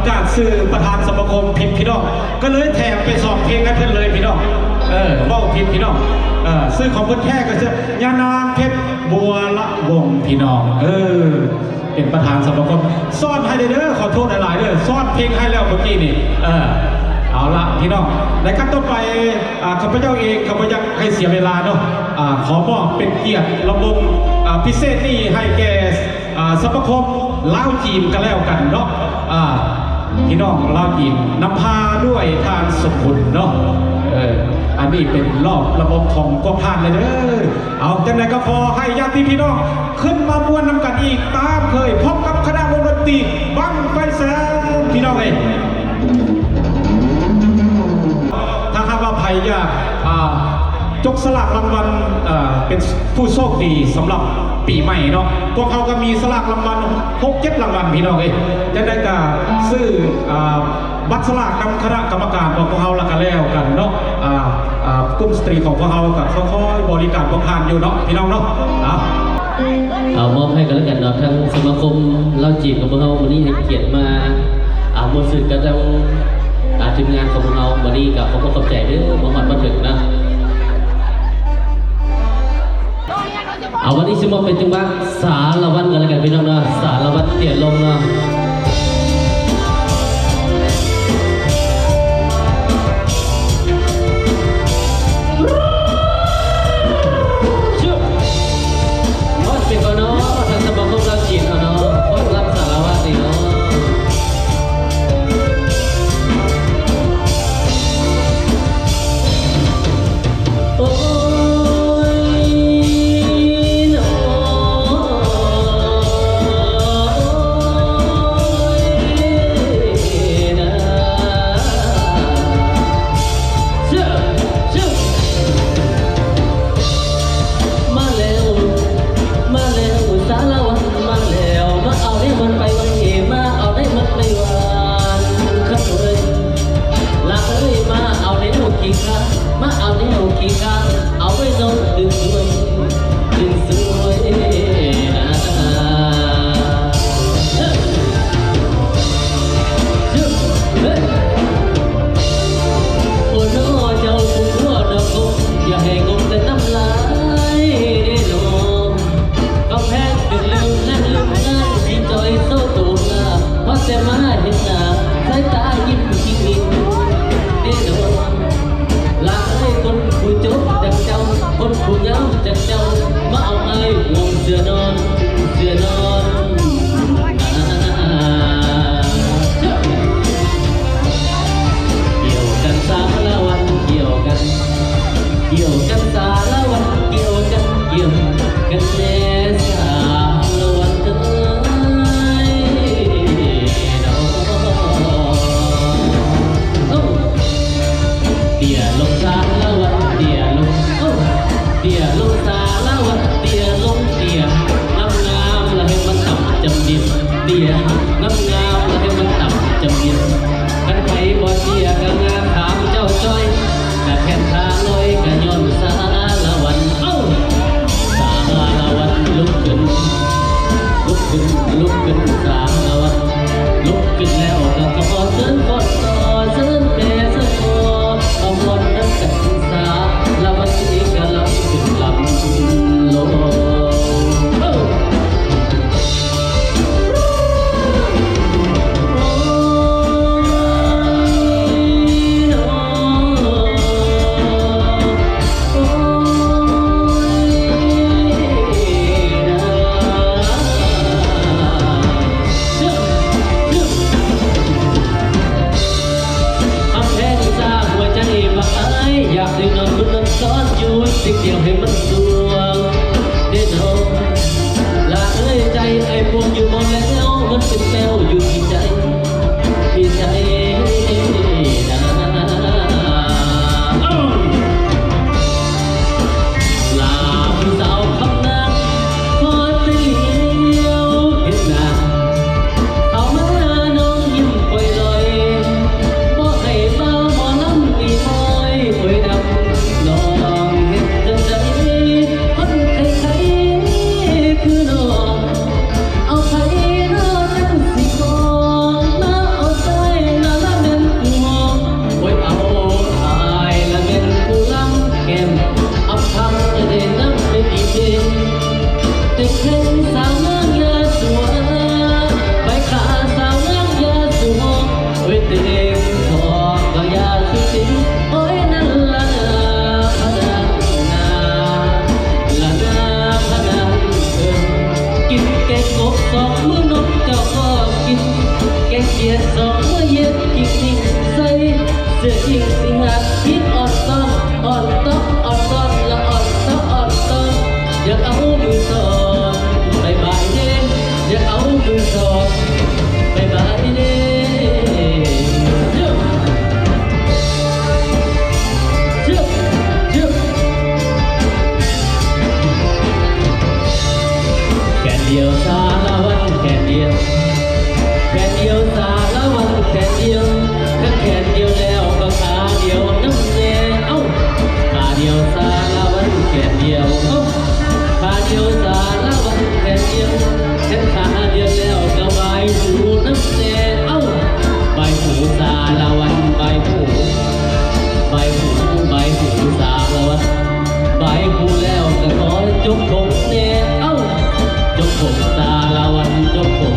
ການຊື່ປະທານສະມາຄົມຜິດພີ່ນ້ອງ ກໍເລີຍແຖມໄປສອງເພງໃຫ້ເພິ່ນເລີຍພີ່ນ້ອງ. ເອີ ເວົ້າຜິດພີ່ນ້ອງ. ເອີ ຊື່ຂອງເພິ່ນແທ້ກໍຊື່ ຍານາງເພັດ ບົວລະວົງພີ່ນ້ອງ. ເອີ ເປັນປະທານສະມາຄົມ ຊ້ອນໃຫ້ເດີ ຂໍໂທດຫຼາຍໆເດີ ຊ້ອນເພງໃຫ້ແລ້ວເມື່ອກີ້ນີ້. ເອີ ເອົາລະພີ່ນ້ອງ ໃນຂັ້ນຕໍ່ໄປ ອາ ຂ້າພະເຈົ້າເອງກໍບໍ່ຢາກໃຫ້ເສຍເວລາເນາະ ອາ ຂໍມອບເປັນກຽດລຳວົງ ອາ ພິເສດນີ້ໃຫ້ແກ່ ອາ ສະມາຄົມລາວຈີນກໍແລ້ວກັນເນາະ. ອາ ພີ່ນ້ອງລາວຈີນນຳພາດ້ວຍທ່ານສົມບຸນເນາະ. ເອີ ອັນນີ້ເປັນລອບລະບົບຂອງພວກທ່ານເລີຍເດີ. ເອົາ ຈັ່ງໃດກໍຂໍໃຫ້ຍາດຕິພີ່ນ້ອງຂຶ້ນມາມ່ວນນຳກັນອີກຕາມເຄີຍ ພົບກັບຄະນະວົງດົນຕີບັ້ງໄຟແສນ ພີ່ນ້ອງເອີຍ. ຖ້າຫາກວ່າໃຜຢາກ ອ່າ ຈົກສະຫຼາກລາງວັນ ເອີ ເປັນຜູ້ໂຊກດີສຳລັບປີໃໝ່ເນາະ ພວກເຮົາກໍມີສະຫຼາກລາງວັນຫົກເຈັດລາງວັນ ພີ່ນ້ອງເອີຍ. ຈັ່ງໃດກໍຊື້ ອ່າ ບັດສະຫຼາກນຳຄະນະກຳມະການຂອງພວກເຮົາລະກະແລ້ວກັນເນາະ. ອ່າ ອ່າ ກຸ່ມສະຕຣີຂອງພວກເຮົາກໍຄ່ອຍໆບໍລິການພວກທ່ານຢູ່ເນາະ ພີ່ນ້ອງເນາະ. ເອົາ ເອົາມອບໃຫ້ກັນລະກັນເນາະ ທາງສະມາຄົມລາວຈີນຂອງພວກເຮົາມື້ນີ້ໃຫ້ກຽດມາ ອ່າ ມ່ວນຊື່ນກັບທາງ ອ່າ ທີມງານຂອງພວກເຮົາມື້ນີ້ກໍຂອບອົກຂອບໃຈເດີ ມາຮອດມາເຖິງນະ. ເອົາ ວັນນີ້ຊິມອບເປັນຈັງຫວະສາລະວັນກັນລະກັນ ພີ່ນ້ອງເນາະ ສາລະວັນເຕີຍລົມເນາະ. ດອກເມື່ອເຢັນກິ່ງນິ້ງໃສ ເສື້ອຈິງຊິຫັກ ມີອອດຕອນ ອອດຕອນ ອອດຕອນ ລະອອດຕອນ ອອດຕອນ ຢາກເອົາມືສອດ ບາຍບາຍເດ້ ຢາກເອົາມືສອດ ບາຍບາຍເດ້. ແຂນດຽວສາລະວັນ ແຂນດຽວ ແຂນດຽວສາລະວັນ ແຂນດຽວ ຄັນແຂນດຽວແລ້ວກໍຂາດຽວນຳແດ່ ເອົ້າ ຂາດຽວສາລະວັນ ແຂນດຽວ ເອົ້າ ຂາດຽວສາລະວັນ ແຂນດຽວ ຄັນຂາດຽວແລ້ວກໍບາຍຫູນຳແດ່ ເອົ້າ ບາຍຫູສາລະວັນ ບາຍຫູ ບາຍຫູ ບາຍຫູສາລະວັນ ບາຍຫູແລ້ວກໍຂໍຈົກກົງແດ່ ເອົ້າ ຈົກກົງສາລະວັນ ຈົກກົງ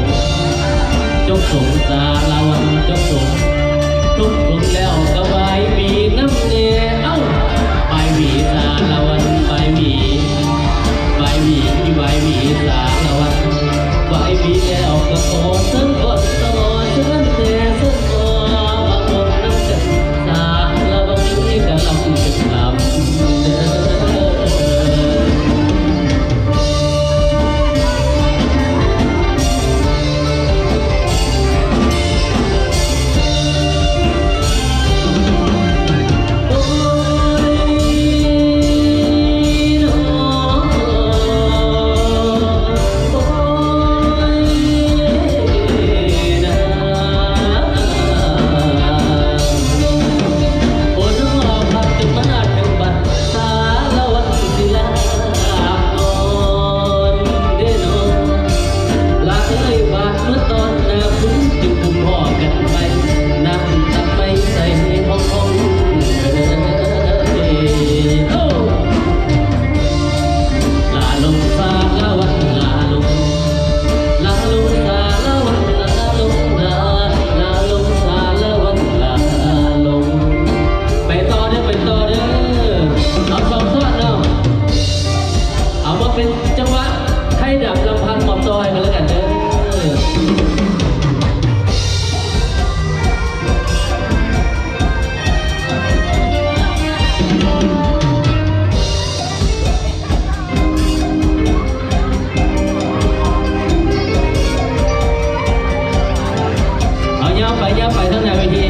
ຈົກກົງສາລະວັນ ຈົກກົງ ຈົກກົງແລ້ວກໍບາຍຫວີນຳແດ່ ເອົ້າ ບາຍຫວີສາລະວັນ ບາຍຫວີ ບາຍຫວີ ບາຍຫວີສາລະວັນ ບາຍຫວີແລ້ວກໍຂໍເຊີນກ່ອນ ສະເໜີເຊີນແດ່ ເຊີນ ໄປຕໍ່ເດີ ໄປຕໍ່ເດີ ເອົາສອງທ່ອນເນາະ ເອົາມາເປັນຈັງຫວະໄທດຳລຳພັນ ມອບຕໍ່ໃຫ້ກັນແລ້ວກັນເດີ. ເອົາຍາວໄປ ຍາວໄປທາງໜ້າເວທີ.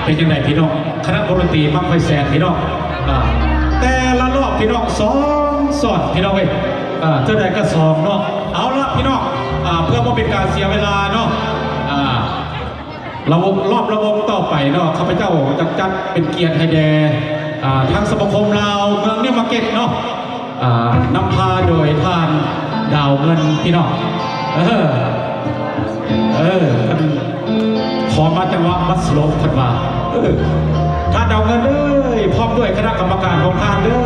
ເປັນຈັ່ງໃດພີ່ນ້ອງ ຄະນະວົງດົນຕີບັ້ງໄຟແສນພີ່ນ້ອງ? ອ່າ ແຕ່ລະລອບພີ່ນ້ອງ ສອງຊ້ອນພີ່ນ້ອງເອີຍ. ອ່າ ເທື່ອໃດກໍສອງເນາະ. ເອົາລະພີ່ນ້ອງ ອ່າ ເພື່ອບໍ່ເປັນການເສຍເວລາເນາະ ອ່າ ລະວົງ ລອບລະວົງຕໍ່ໄປເນາະ ຂ້າພະເຈົ້າຈັກຈັດເປັນກຽດໃຫ້ແດ່ ອ່າ ທາງສະມາຄົມລາວເມືອງນິວມາເກັດເນາະ ອ່າ ນຳພາໂດຍທ່ານດາວເງິນພີ່ນ້ອງ. ເອີ ເອີ ເພິ່ນຂໍມາຈັງຫວະບັດສະໂລບເພິ່ນວ່າ. ເອີ ທ່ານດາວເງິນເອີຍ ພ້ອມດ້ວຍຄະນະກຳມະການຂອງທ່ານເດີ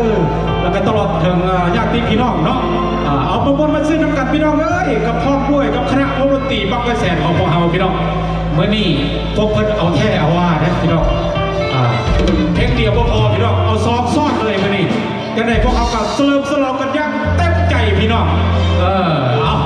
ແລ້ວກໍຕະຫຼອດເຖິງ ອ່າ ຍາດຕິພີ່ນ້ອງເນາະ ອ່າ ເອົາມາມ່ວນມາຊື່ນນຳກັນພີ່ນ້ອງເອີຍ ກັບພ້ອມດ້ວຍກັບຄະນະວົງດົນຕີບັ້ງໄຟແສນຂອງພວກເຮົາພີ່ນ້ອງ. ມື້ນີ້ພວກເພິ່ນເອົາແທ້ເອົາວ່າເດ້ພີ່ນ້ອງ ອ່າ ເພງດຽວບໍ່ພໍພີ່ນ້ອງ ເອົາສອງຊ້ອນເລີຍມື້ນີ້. ຈັ່ງໃດພວກເຮົາກໍສະເຫຼີມສະຫຼອງກັນຢ່າງເຕັມໃຈພີ່ນ້ອງ. ເອີ ເອົາ.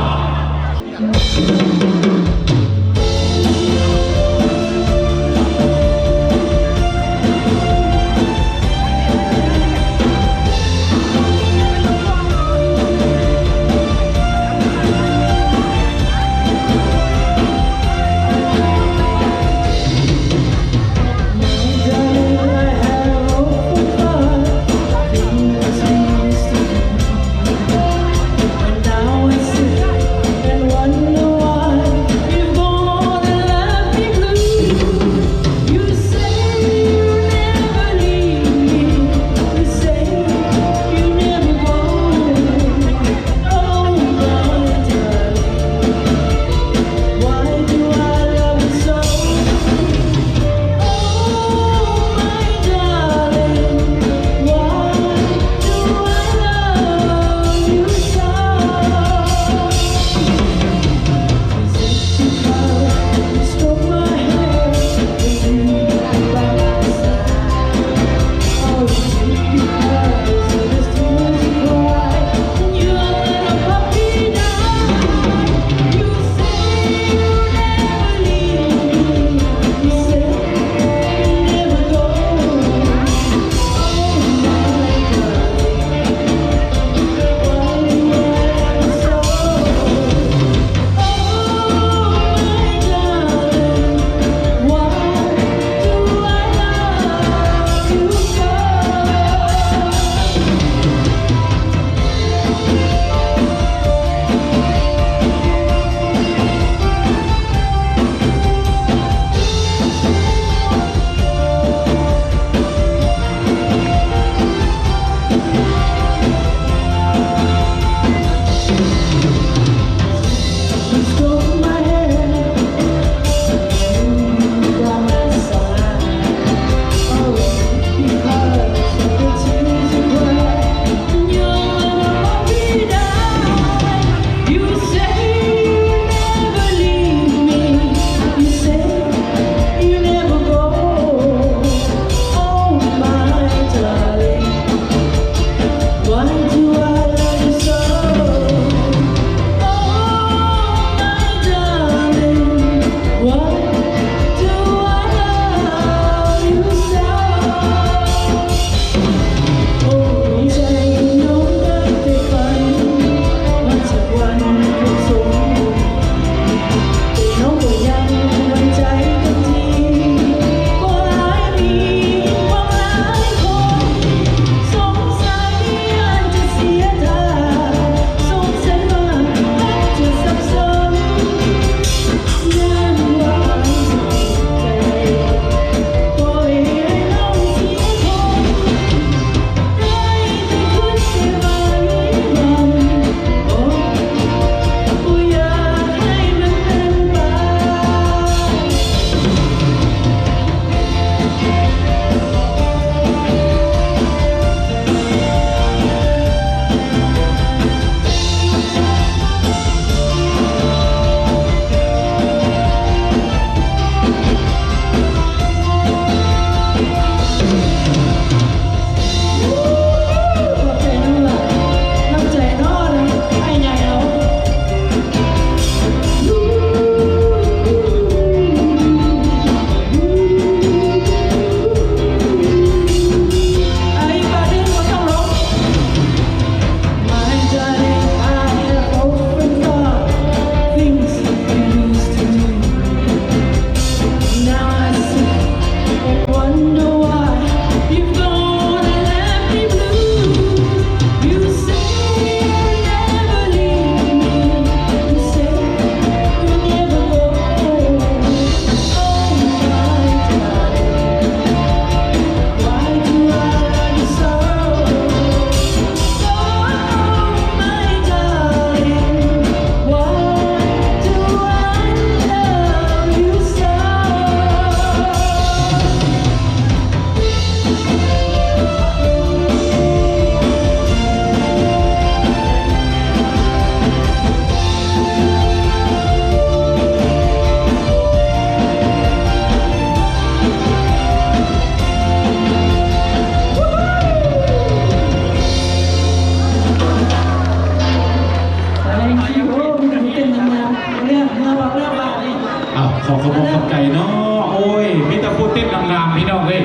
ງາມໆ ພີ່ນ້ອງເອີຍ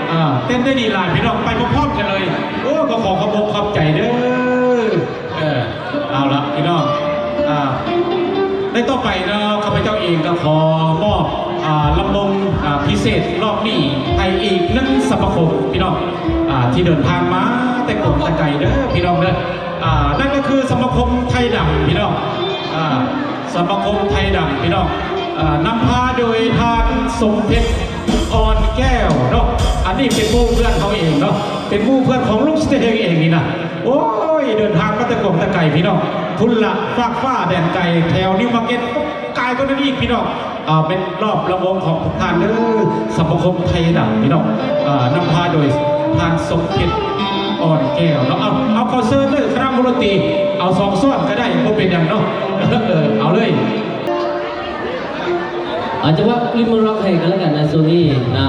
ເອີ ເຕັ້ນໄດ້ດີຫຼາຍ ພີ່ນ້ອງ ໄປພ້ອມໆ ກັນເລີຍ. ໂອ້ ກໍຂໍຂອບອົກຂອບໃຈເດີ. ເອີ ເອົາລະ ພີ່ນ້ອງ ອ່າ ໃນຕໍ່ໄປເນາະ ຂ້າພະເຈົ້າເອງກໍຂໍມອບ ອ່າ ລຳວົງ ອ່າ ພິເສດລອບນີ້ໃຫ້ອີກໜຶ່ງສະມາຄົມ ພີ່ນ້ອງ ອ່າ ທີ່ເດີນທາງມາແຕ່ກົງແຕ່ໄກເດີ ພີ່ນ້ອງເດີ. ອ່າ ນັ້ນກໍຄືສະມາຄົມໄທດຳ ພີ່ນ້ອງ ອ່າ ສະມາຄົມໄທດຳ ພີ່ນ້ອງ ອ່າ ນຳພາໂດຍທ່ານ ສົມເພັດ ອ່ອນແກ້ວເນາະ. ອັນນີ້ເປັນໝູ່ເພື່ອນເຮົາເອງເນາະ ເປັນໝູ່ເພື່ອນຂອງລຸງສະເຕເຮງເອງນີ້ນະ. ໂອ້ຍ ເດີນທາງມາແຕ່ກົງແຕ່ໄກ ພີ່ນ້ອງ ພຸ້ນລະ ຟາກຟ້າແດນໄກ ແຖວນິວມາເກັດ ກາຍກວ່ານັ້ນອີກ ພີ່ນ້ອງ. ອ່າ ເປັນລອບລຳວົງຂອງພວກທ່ານເດີ ສະມາຄົມໄທດຳ ພີ່ນ້ອງ ອ່າ ນຳພາໂດຍທ່ານ ສົມເພັດ ອ່ອນແກ້ວເນາະ. ເອົາ ເອົາ ຂໍເຊີນເດີ ຄະນະວົງດົນຕີ ເອົາສອງຊ້ອນກໍໄດ້ ບໍ່ເປັນຫຍັງເນາະ ເອີ ເອົາເລີຍ. ອາດຈະວ່າລິມມາຣັອກໃຫ້ກັນແລ້ວກັນນະ ຊ່ວງນີ້ນະ.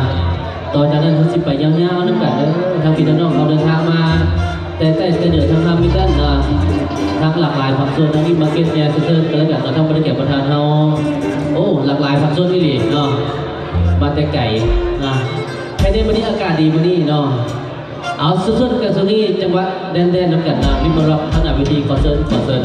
ຕໍ່ຈາກນັ້ນເຮົາຊິໄປຍາວໆນຳກັນເດີ. ທາງພີ່ທາງນ້ອງເຮົາເດີນທາງມາແຕ່ໃຕ້ແຕ່ເໜືອ ທາງທຳມິດເດິນນະ ທາງຫຼາກຫຼາຍພາກສ່ວນ ທາງນີ້ມາເກັດແດ່ ເຊີນກັນແລ້ວກັນນະ ທາງບໍລິການປະທານເຮົາ. ໂອ້ ຫຼາກຫຼາຍພາກສ່ວນອີ່ຫຼີເນາະ ມາແຕ່ໄກນະ. ໃຜແດ່ມື້ນີ້ອາກາດດີມື້ນີ້ເນາະ. ເອົາ ສຸດໆກັນຊ່ວງນີ້ ຈັງຫວະແດນໆນຳກັນນະ ລິມມາຣັອກທາງໜ້າເວທີ ຂໍເຊີນ ຂໍເຊີນ.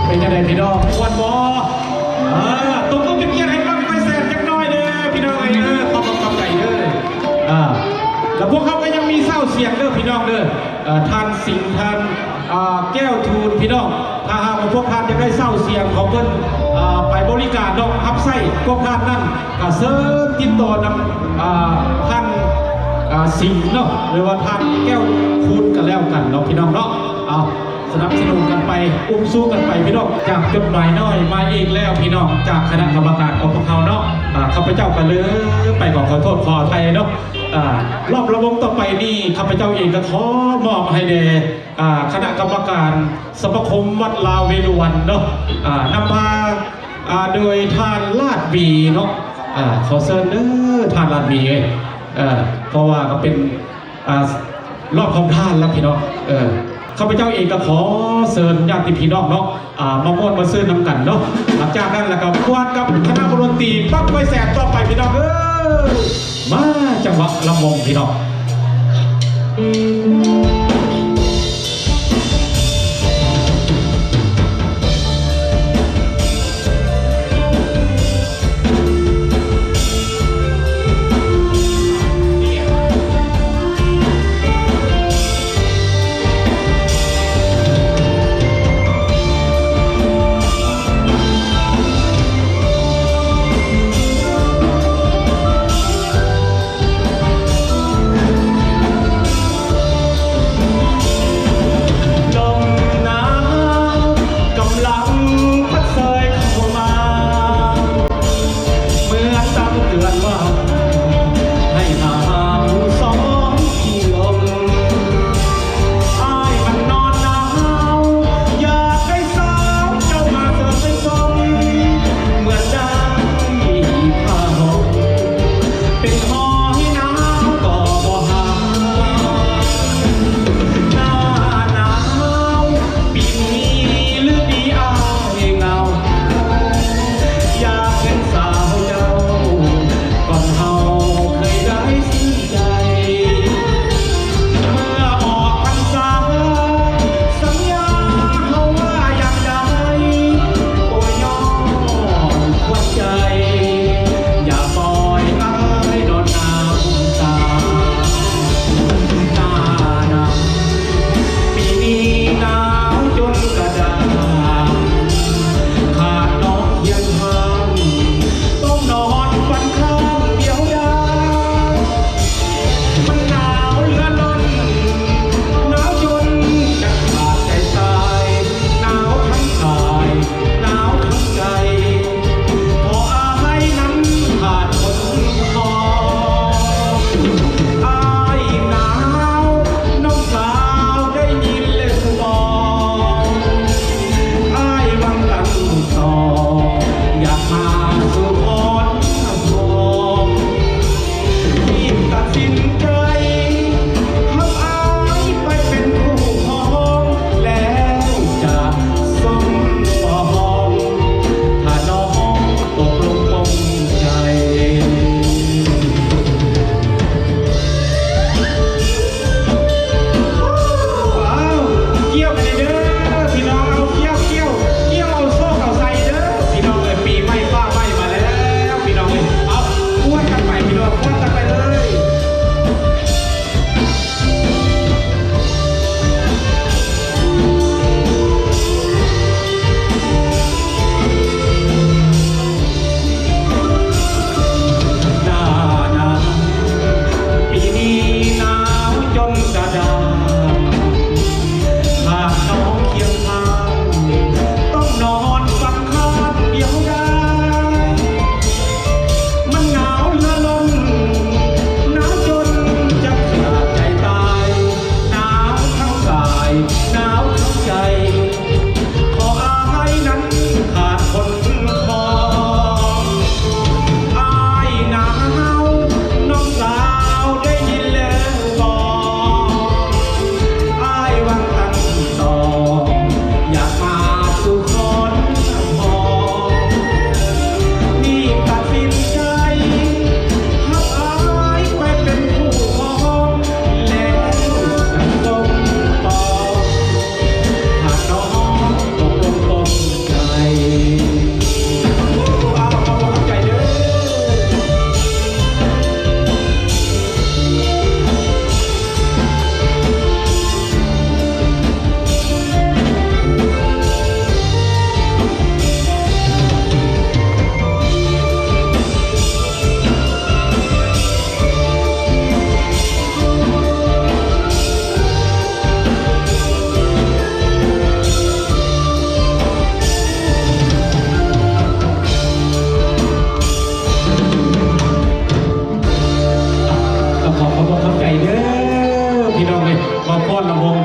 ເປັນຈັ່ງໃດພີ່ນ້ອງ ມ່ວນບໍ່? ອ່າ ຕົບມືເປັນກຽດໃຫ້ບັ້ງໄຟແສນຈັກໜ້ອຍເດີພີ່ນ້ອງເອີຍ. ຂອບ ຂອບໃຈເດີ. ອ່າ ແລ້ວພວກເຮົາກໍຍັງມີຊາວສຽງເດີພີ່ນ້ອງເດີ. ເອີ ທ່ານສິງ ທ່ານ ອ່າ ແກ້ວທູນ ພີ່ນ້ອງ ຖ້າຫາກວ່າພວກທ່ານຢາກໄດ້ຊາວສຽງຂອງເພິ່ນ ອ່າ ໄປບໍລິການເນາະ ຮັບໃຊ້ພວກທ່ານນັ້ນ ກໍເຊີນຕິດຕໍ່ນຳ ອ່າ ທ່ານ ອ່າ ສິງເນາະ ຫຼືວ່າທ່ານແກ້ວຄູນກໍແລ້ວກັນເນາະ ພີ່ນ້ອງເນາະ. ເອົາ ສະໜັບສະໜູນກັນໄປ ອຸ້ມຊູກັນໄປ ພີ່ນ້ອງ. ຈາກຈົດໝາຍນ້ອຍມາອີກແລ້ວ ພີ່ນ້ອງ ຈາກຄະນະກຳມະການຂອງພວກເຮົາເນາະ. ອ່າ ຂ້າພະເຈົ້າກໍລືມໄປ ຂໍ ຂໍໂທດຂໍອະໄພເນາະ. ອ່າ ລອບລຳວົງຕໍ່ໄປນີ້ ຂ້າພະເຈົ້າເອງກໍຂໍມອບໃຫ້ແດ່ ອ່າ ຄະນະກຳມະການສະມາຄົມວັດລາວເວລຸວັນເນາະ ອ່າ ນຳພາ ອ່າ ໂດຍທ່ານລາດຫວີເນາະ. ອ່າ ຂໍເຊີນເດີທ່ານລາດຫວີເອີຍ. ເອີ ເພາະວ່າກໍເປັນ ອ່າ ລອບຂອງທ່ານລະພີ່ນ້ອງ. ເອີ ຂ້າພະເຈົ້າເອງກໍຂໍເຊີນຍາດຕິພີ່ນ້ອງເນາະ ອ່າ ມາມ່ວນມາຊື່ນນຳກັນເນາະ. ຫຼັງຈາກນັ້ນລະກໍມ່ວນກັບຄະນະວົງດົນຕີບັ້ງໄຟແສນຕໍ່ໄປ ພີ່ນ້ອງເອີຍ. ມາ ຈັງຫວະລຳວົງ ພີ່ນ້ອງ.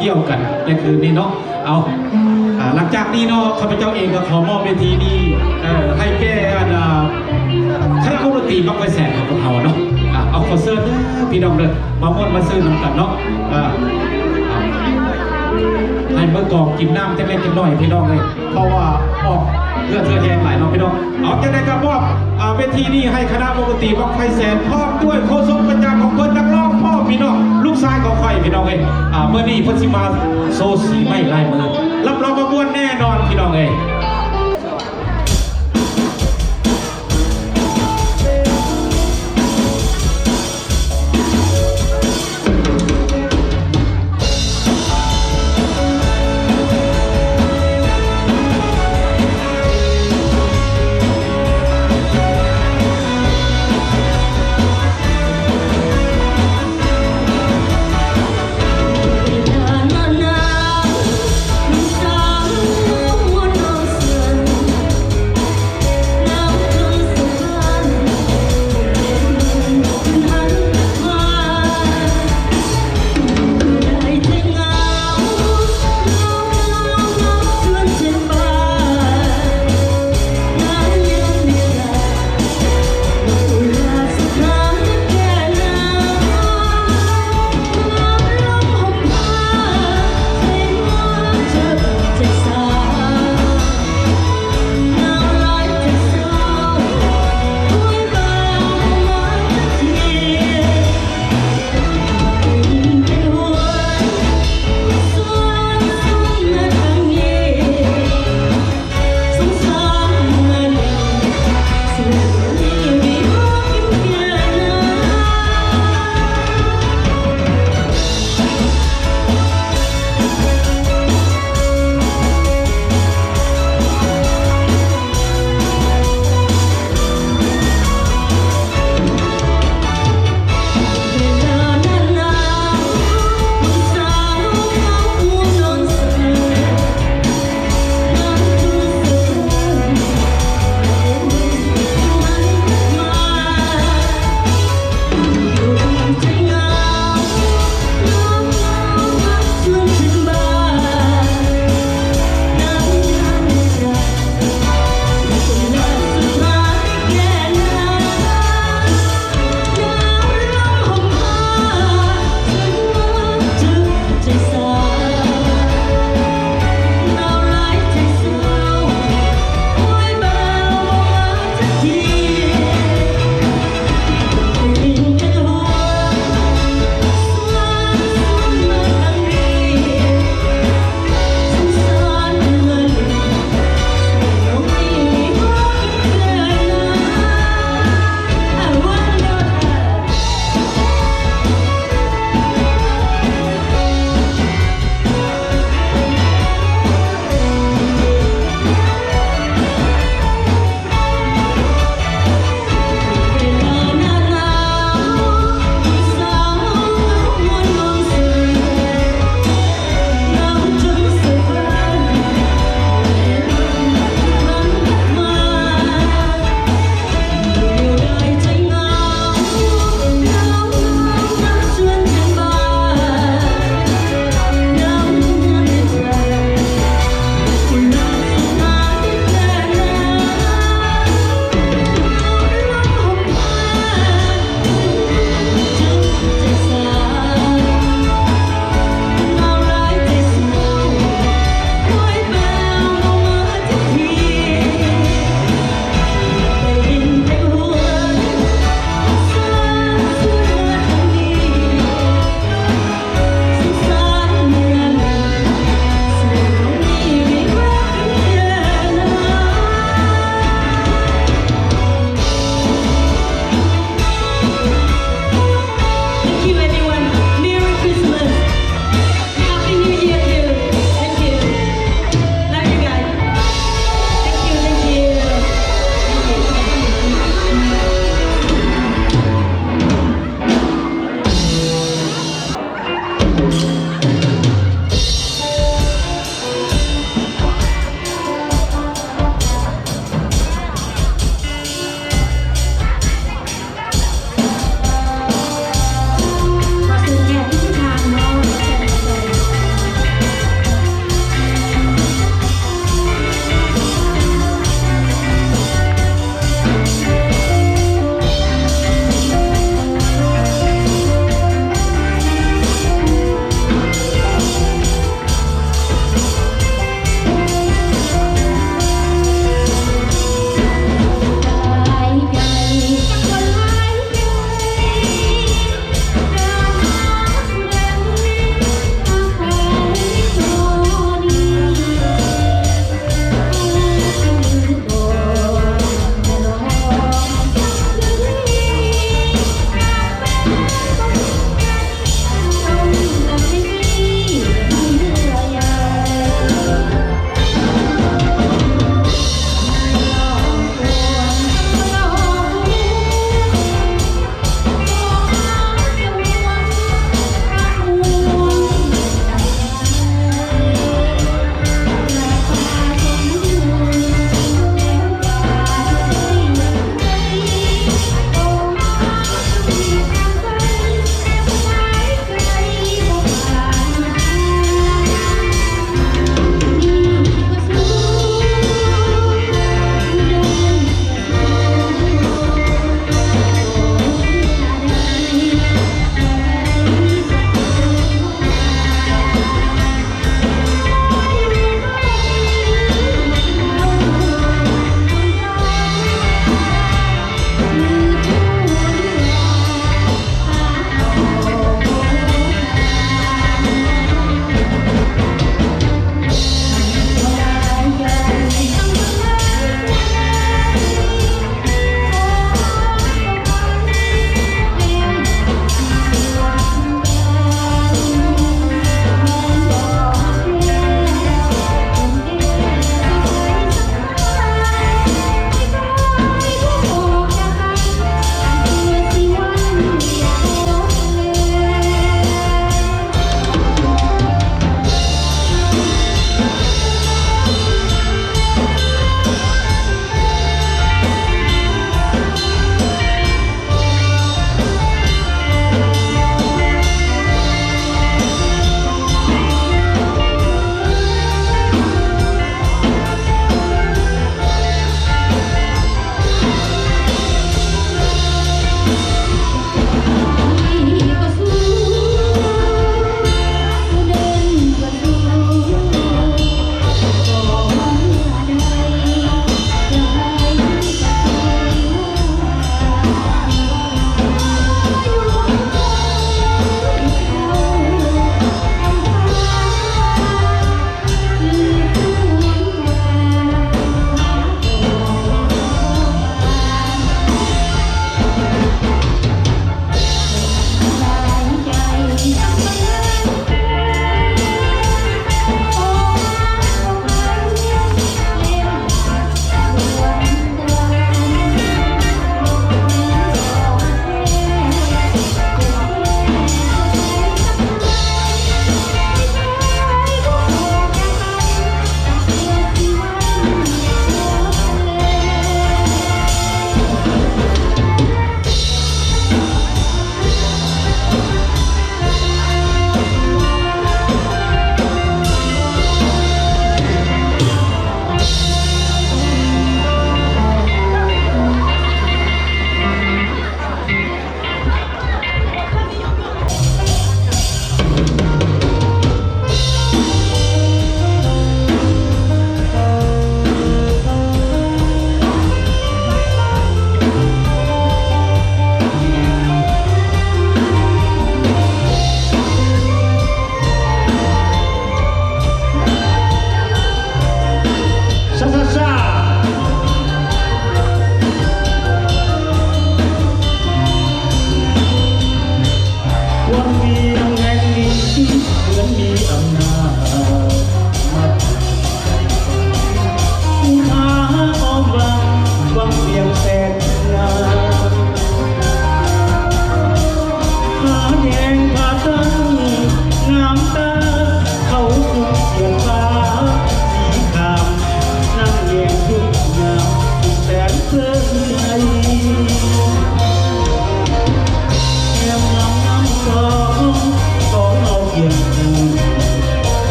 ກ່ຽວກັນໃນຄືນນີ້ເນາະ. ເອົາ ອ່າ ຫຼັງຈາກນີ້ເນາະ ຂ້າພະເຈົ້າເອງກໍຂໍມອບເວທີນີ້ ເອີ ໃຫ້ແກ່ ອັນ ອ່າ ຄະນະວົງດົນຕີບັ້ງໄຟແສນຂອງພວກເຮົາເນາະ. ອ່າ ເອົາ ຂໍເຊີນເດີພີ່ນ້ອງເດີ ມາມ່ວນມາຊື່ນນຳກັນເນາະ. ອ່າ ໃຫ້ມືກອງກິນນ້ຳຈັກເລັກຈັກໜ້ອຍພີ່ນ້ອງເອີຍ ເພາະວ່າອອກເຫື່ອເທື່ອແຮງຫຼາຍເນາະພີ່ນ້ອງ. ເອົາ ຈັ່ງໃດກໍມອບ ອ່າ ເວທີນີ້ໃຫ້ຄະນະວົງດົນຕີບັ້ງໄຟແສນ ພ້ອມດ້ວຍໂຄສົກປະຈຳຂອງເພິ່ນ ນັກຮ້ອງພ້ອມ ພີ່ນ້ອງ ລູກຊາຍຂອງຂ້ອຍ ພີ່ນ້ອງເອີຍ. ອ່າ ມື້ນີ້ເພິ່ນຊິມາໂຊສີໄມ້ລາຍມື ຮັບຮອງວ່າມ່ວນແນ່ນອນ ພີ່ນ້ອງເອີຍ.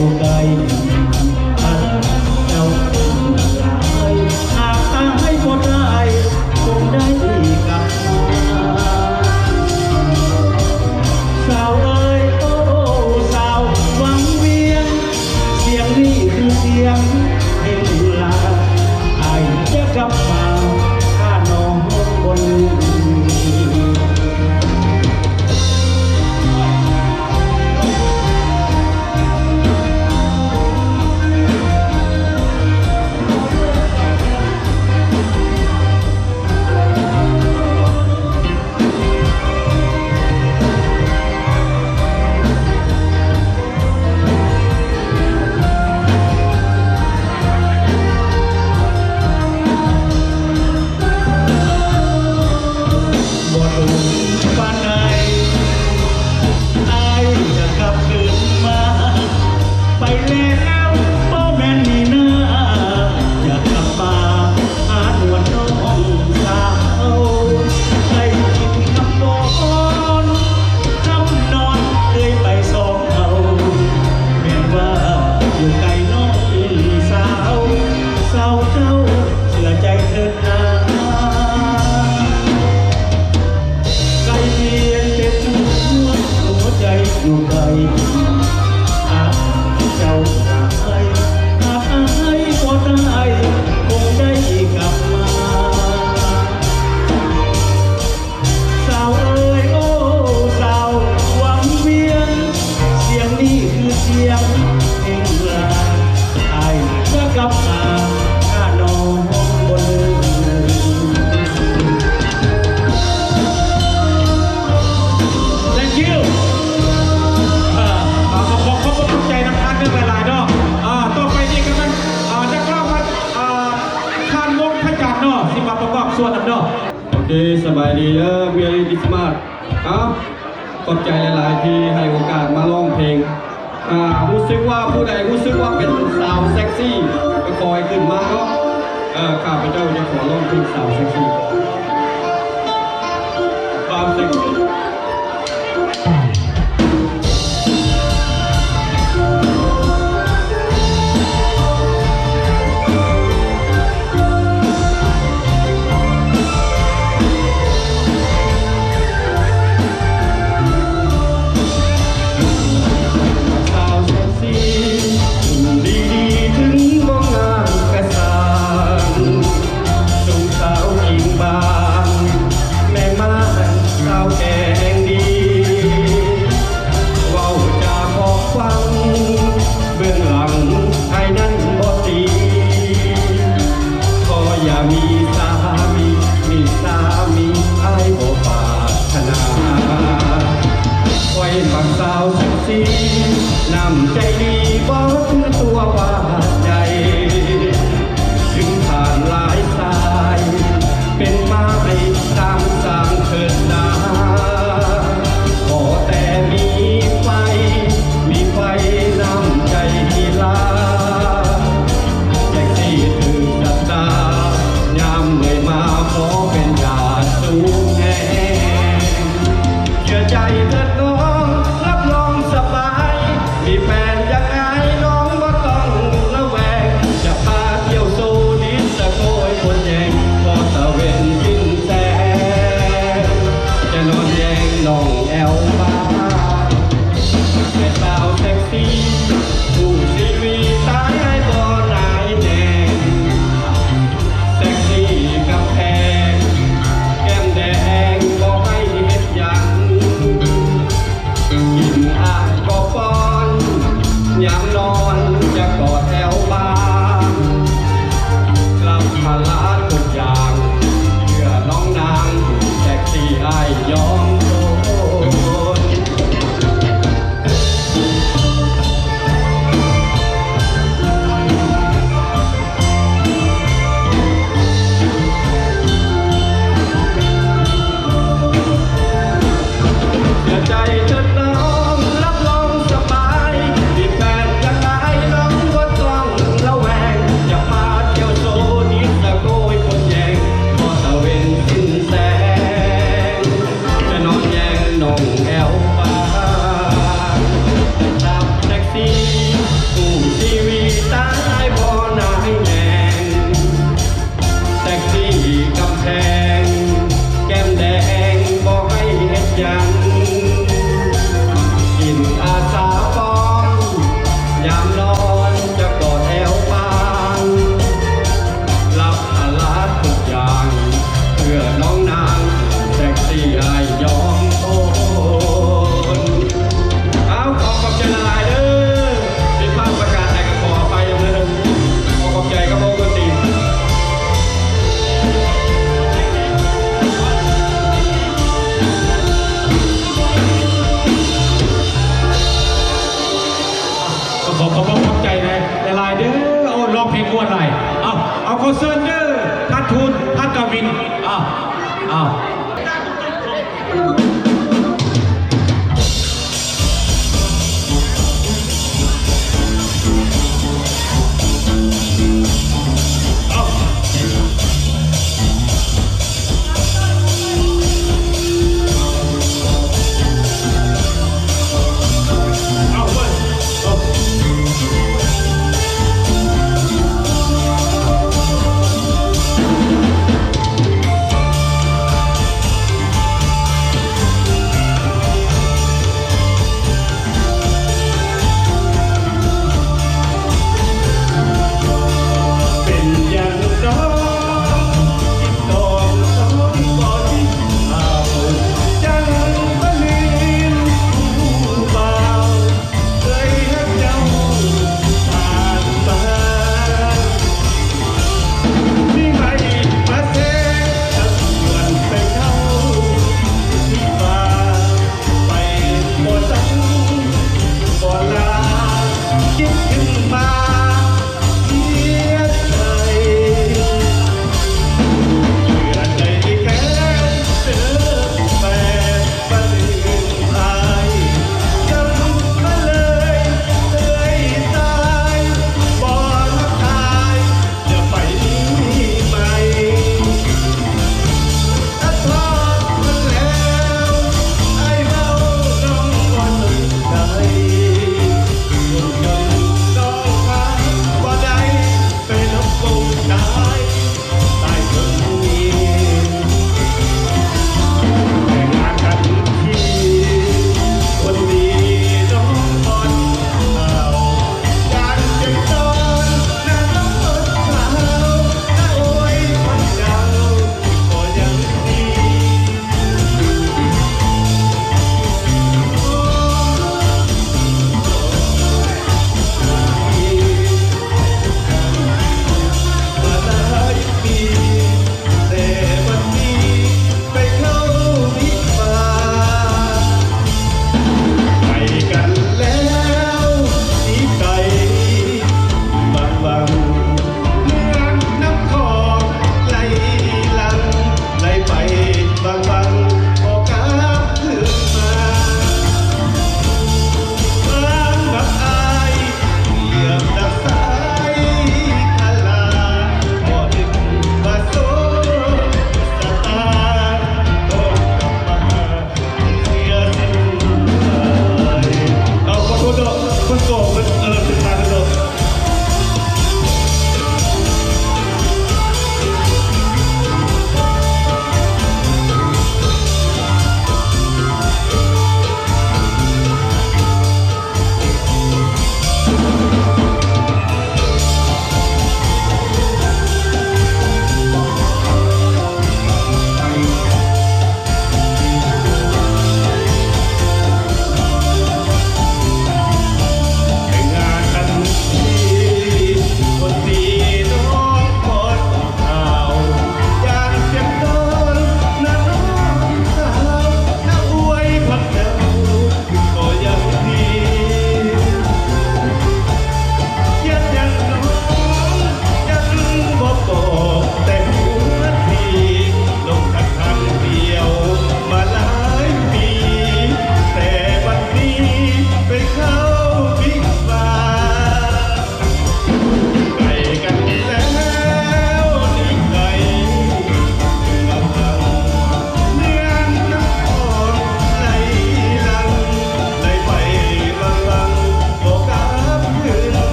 ຢູ່ໃກ້ ຫາກເຈົ້າເປັນຫຼາຍ ຫາກອາຍບໍ່ໄດ້ ຄົງໄດ້ກັບມາ. ສາວເອີຍ ໂອ້ ສາວວັງວຽງ ສຽງນີ້ຄືສຽງເພງລາ ອ້າຍຈະກັບມາ ຖ້ານ້ອງບໍ່ລືມ. ບໍ່ດົນປານໃດ ອ້າຍຈະກັບຄືນມາ ໄປແລ້ວບໍ່ແມ່ນນີ້ນາ ຈະກັບມາ ຫານວນນ້ອງສາວ ໄດ້ກິນນ້ຳບອນ ນ້ຳນອນເຄີຍໄປສອງເທົ່າ ແມ່ນວ່າຢູ່ໃກ້ນ້ອງສາວ ສາວເຈົ້າເຊື່ອໃຈເທີດນາ ໄກພຽງແຕ່ຕົວ ຫົວໃຈຢູ່ໄກ ຫາກເຈົ້າ ຫາກອ້າຍບໍ່ໄດ້ ຄົງໄດ້ກັບມາ. ສາວເອີຍ ໂອ້ ສາວວັງວຽງ ສຽງນີ້ຄືສຽງເພງລາ ອ້າຍຈະກັບມາ ຖ້ານ້ອງບໍ່ລືມ. Thank you. ເອີ ເອົາ ຂໍຂອບ ຂອບ ຂອບໃຈນຳທ່ານເດີ້ຫຼາຍໆເນາະ. ເອີ ຕໍ່ໄປນີ້ກຳລັງ ເອີ ນັກຮ້ອງ ເອີ ທ່ານວົງພະຈັນເນາະ ຊິມາປະກອບສ່ວນນຳເນາະ. ໂອເຄ ສະບາຍດີເດີ Merry Christmas. ເອົາ ຂອບໃຈຫຼາຍໆທີ່ໃຫ້ໂອກາດມາຮ້ອງເພງ. ອ່າ ຮູ້ສຶກວ່າຜູ້ໃດຮູ້ສຶກວ່າເປັນສາວເຊັກຊີ ກໍຂໍໃຫ້ຂຶ້ນມາເນາະ. ເອີ ຂ້າພະເຈົ້າຈະຂໍຮ້ອງເພງສາວເຊັກຊີ ຄວາມເຊັກຊີ. ສາວເຊັກຊີ ຫຸ່ນດີໆ ເຖິງບໍ່ງາມກະຊ່າງ ຊຸມສາວກິ່ງບາງ ແມ່ມ່ານສາວແກງດີ ເວົ້າຈາເພາະຟັງ ເບື້ອງຫຼັງອ້າຍນັ້ນບໍ່ດີ ຂໍຢ່າມີສາມີ ມີສາມີອ້າຍບໍ່ປາດຖະໜາ ຂ້ອຍມັກສາວເຊັກຊີ ນ້ຳໃຈດີບໍ່ຖືຕົວບາດໃຈ ເຖິງຜ່ານຫຼາຍສາຍ ເປັນໄມ້ຕາມສ້າງເທີດນາ ຂໍແຕ່ມີໄຟ ມີໄຟນ້ຳໃຈທີ່ລາ ແຈັກຊິຖືກຊະຕາ ຍາມເມື່ອຍມາຂໍເປັນຍາດສູງແຮງ ເຊື່ອໃຈເທີດນ້ອງ ຮັບຮອງສະບາຍ ມີແຟນຢ່າງ ຂໍຂອບພະຄຸນຂອບໃຈຫຼາຍໆເດີ. ໂອ້ ຮ້ອງເພງມ່ວນຫຼາຍ. ເອົາ ເອົາ ຂໍເຊີນເດີ ທ່ານທູນ ທ່ານກາວິນ. ເອົາ ເອົາ. ເອົາ ຂໍໂທດເນາະ ເພິ່ນກໍ ເພິ່ນ ເອີ ເພິ່ນມາເນາະ.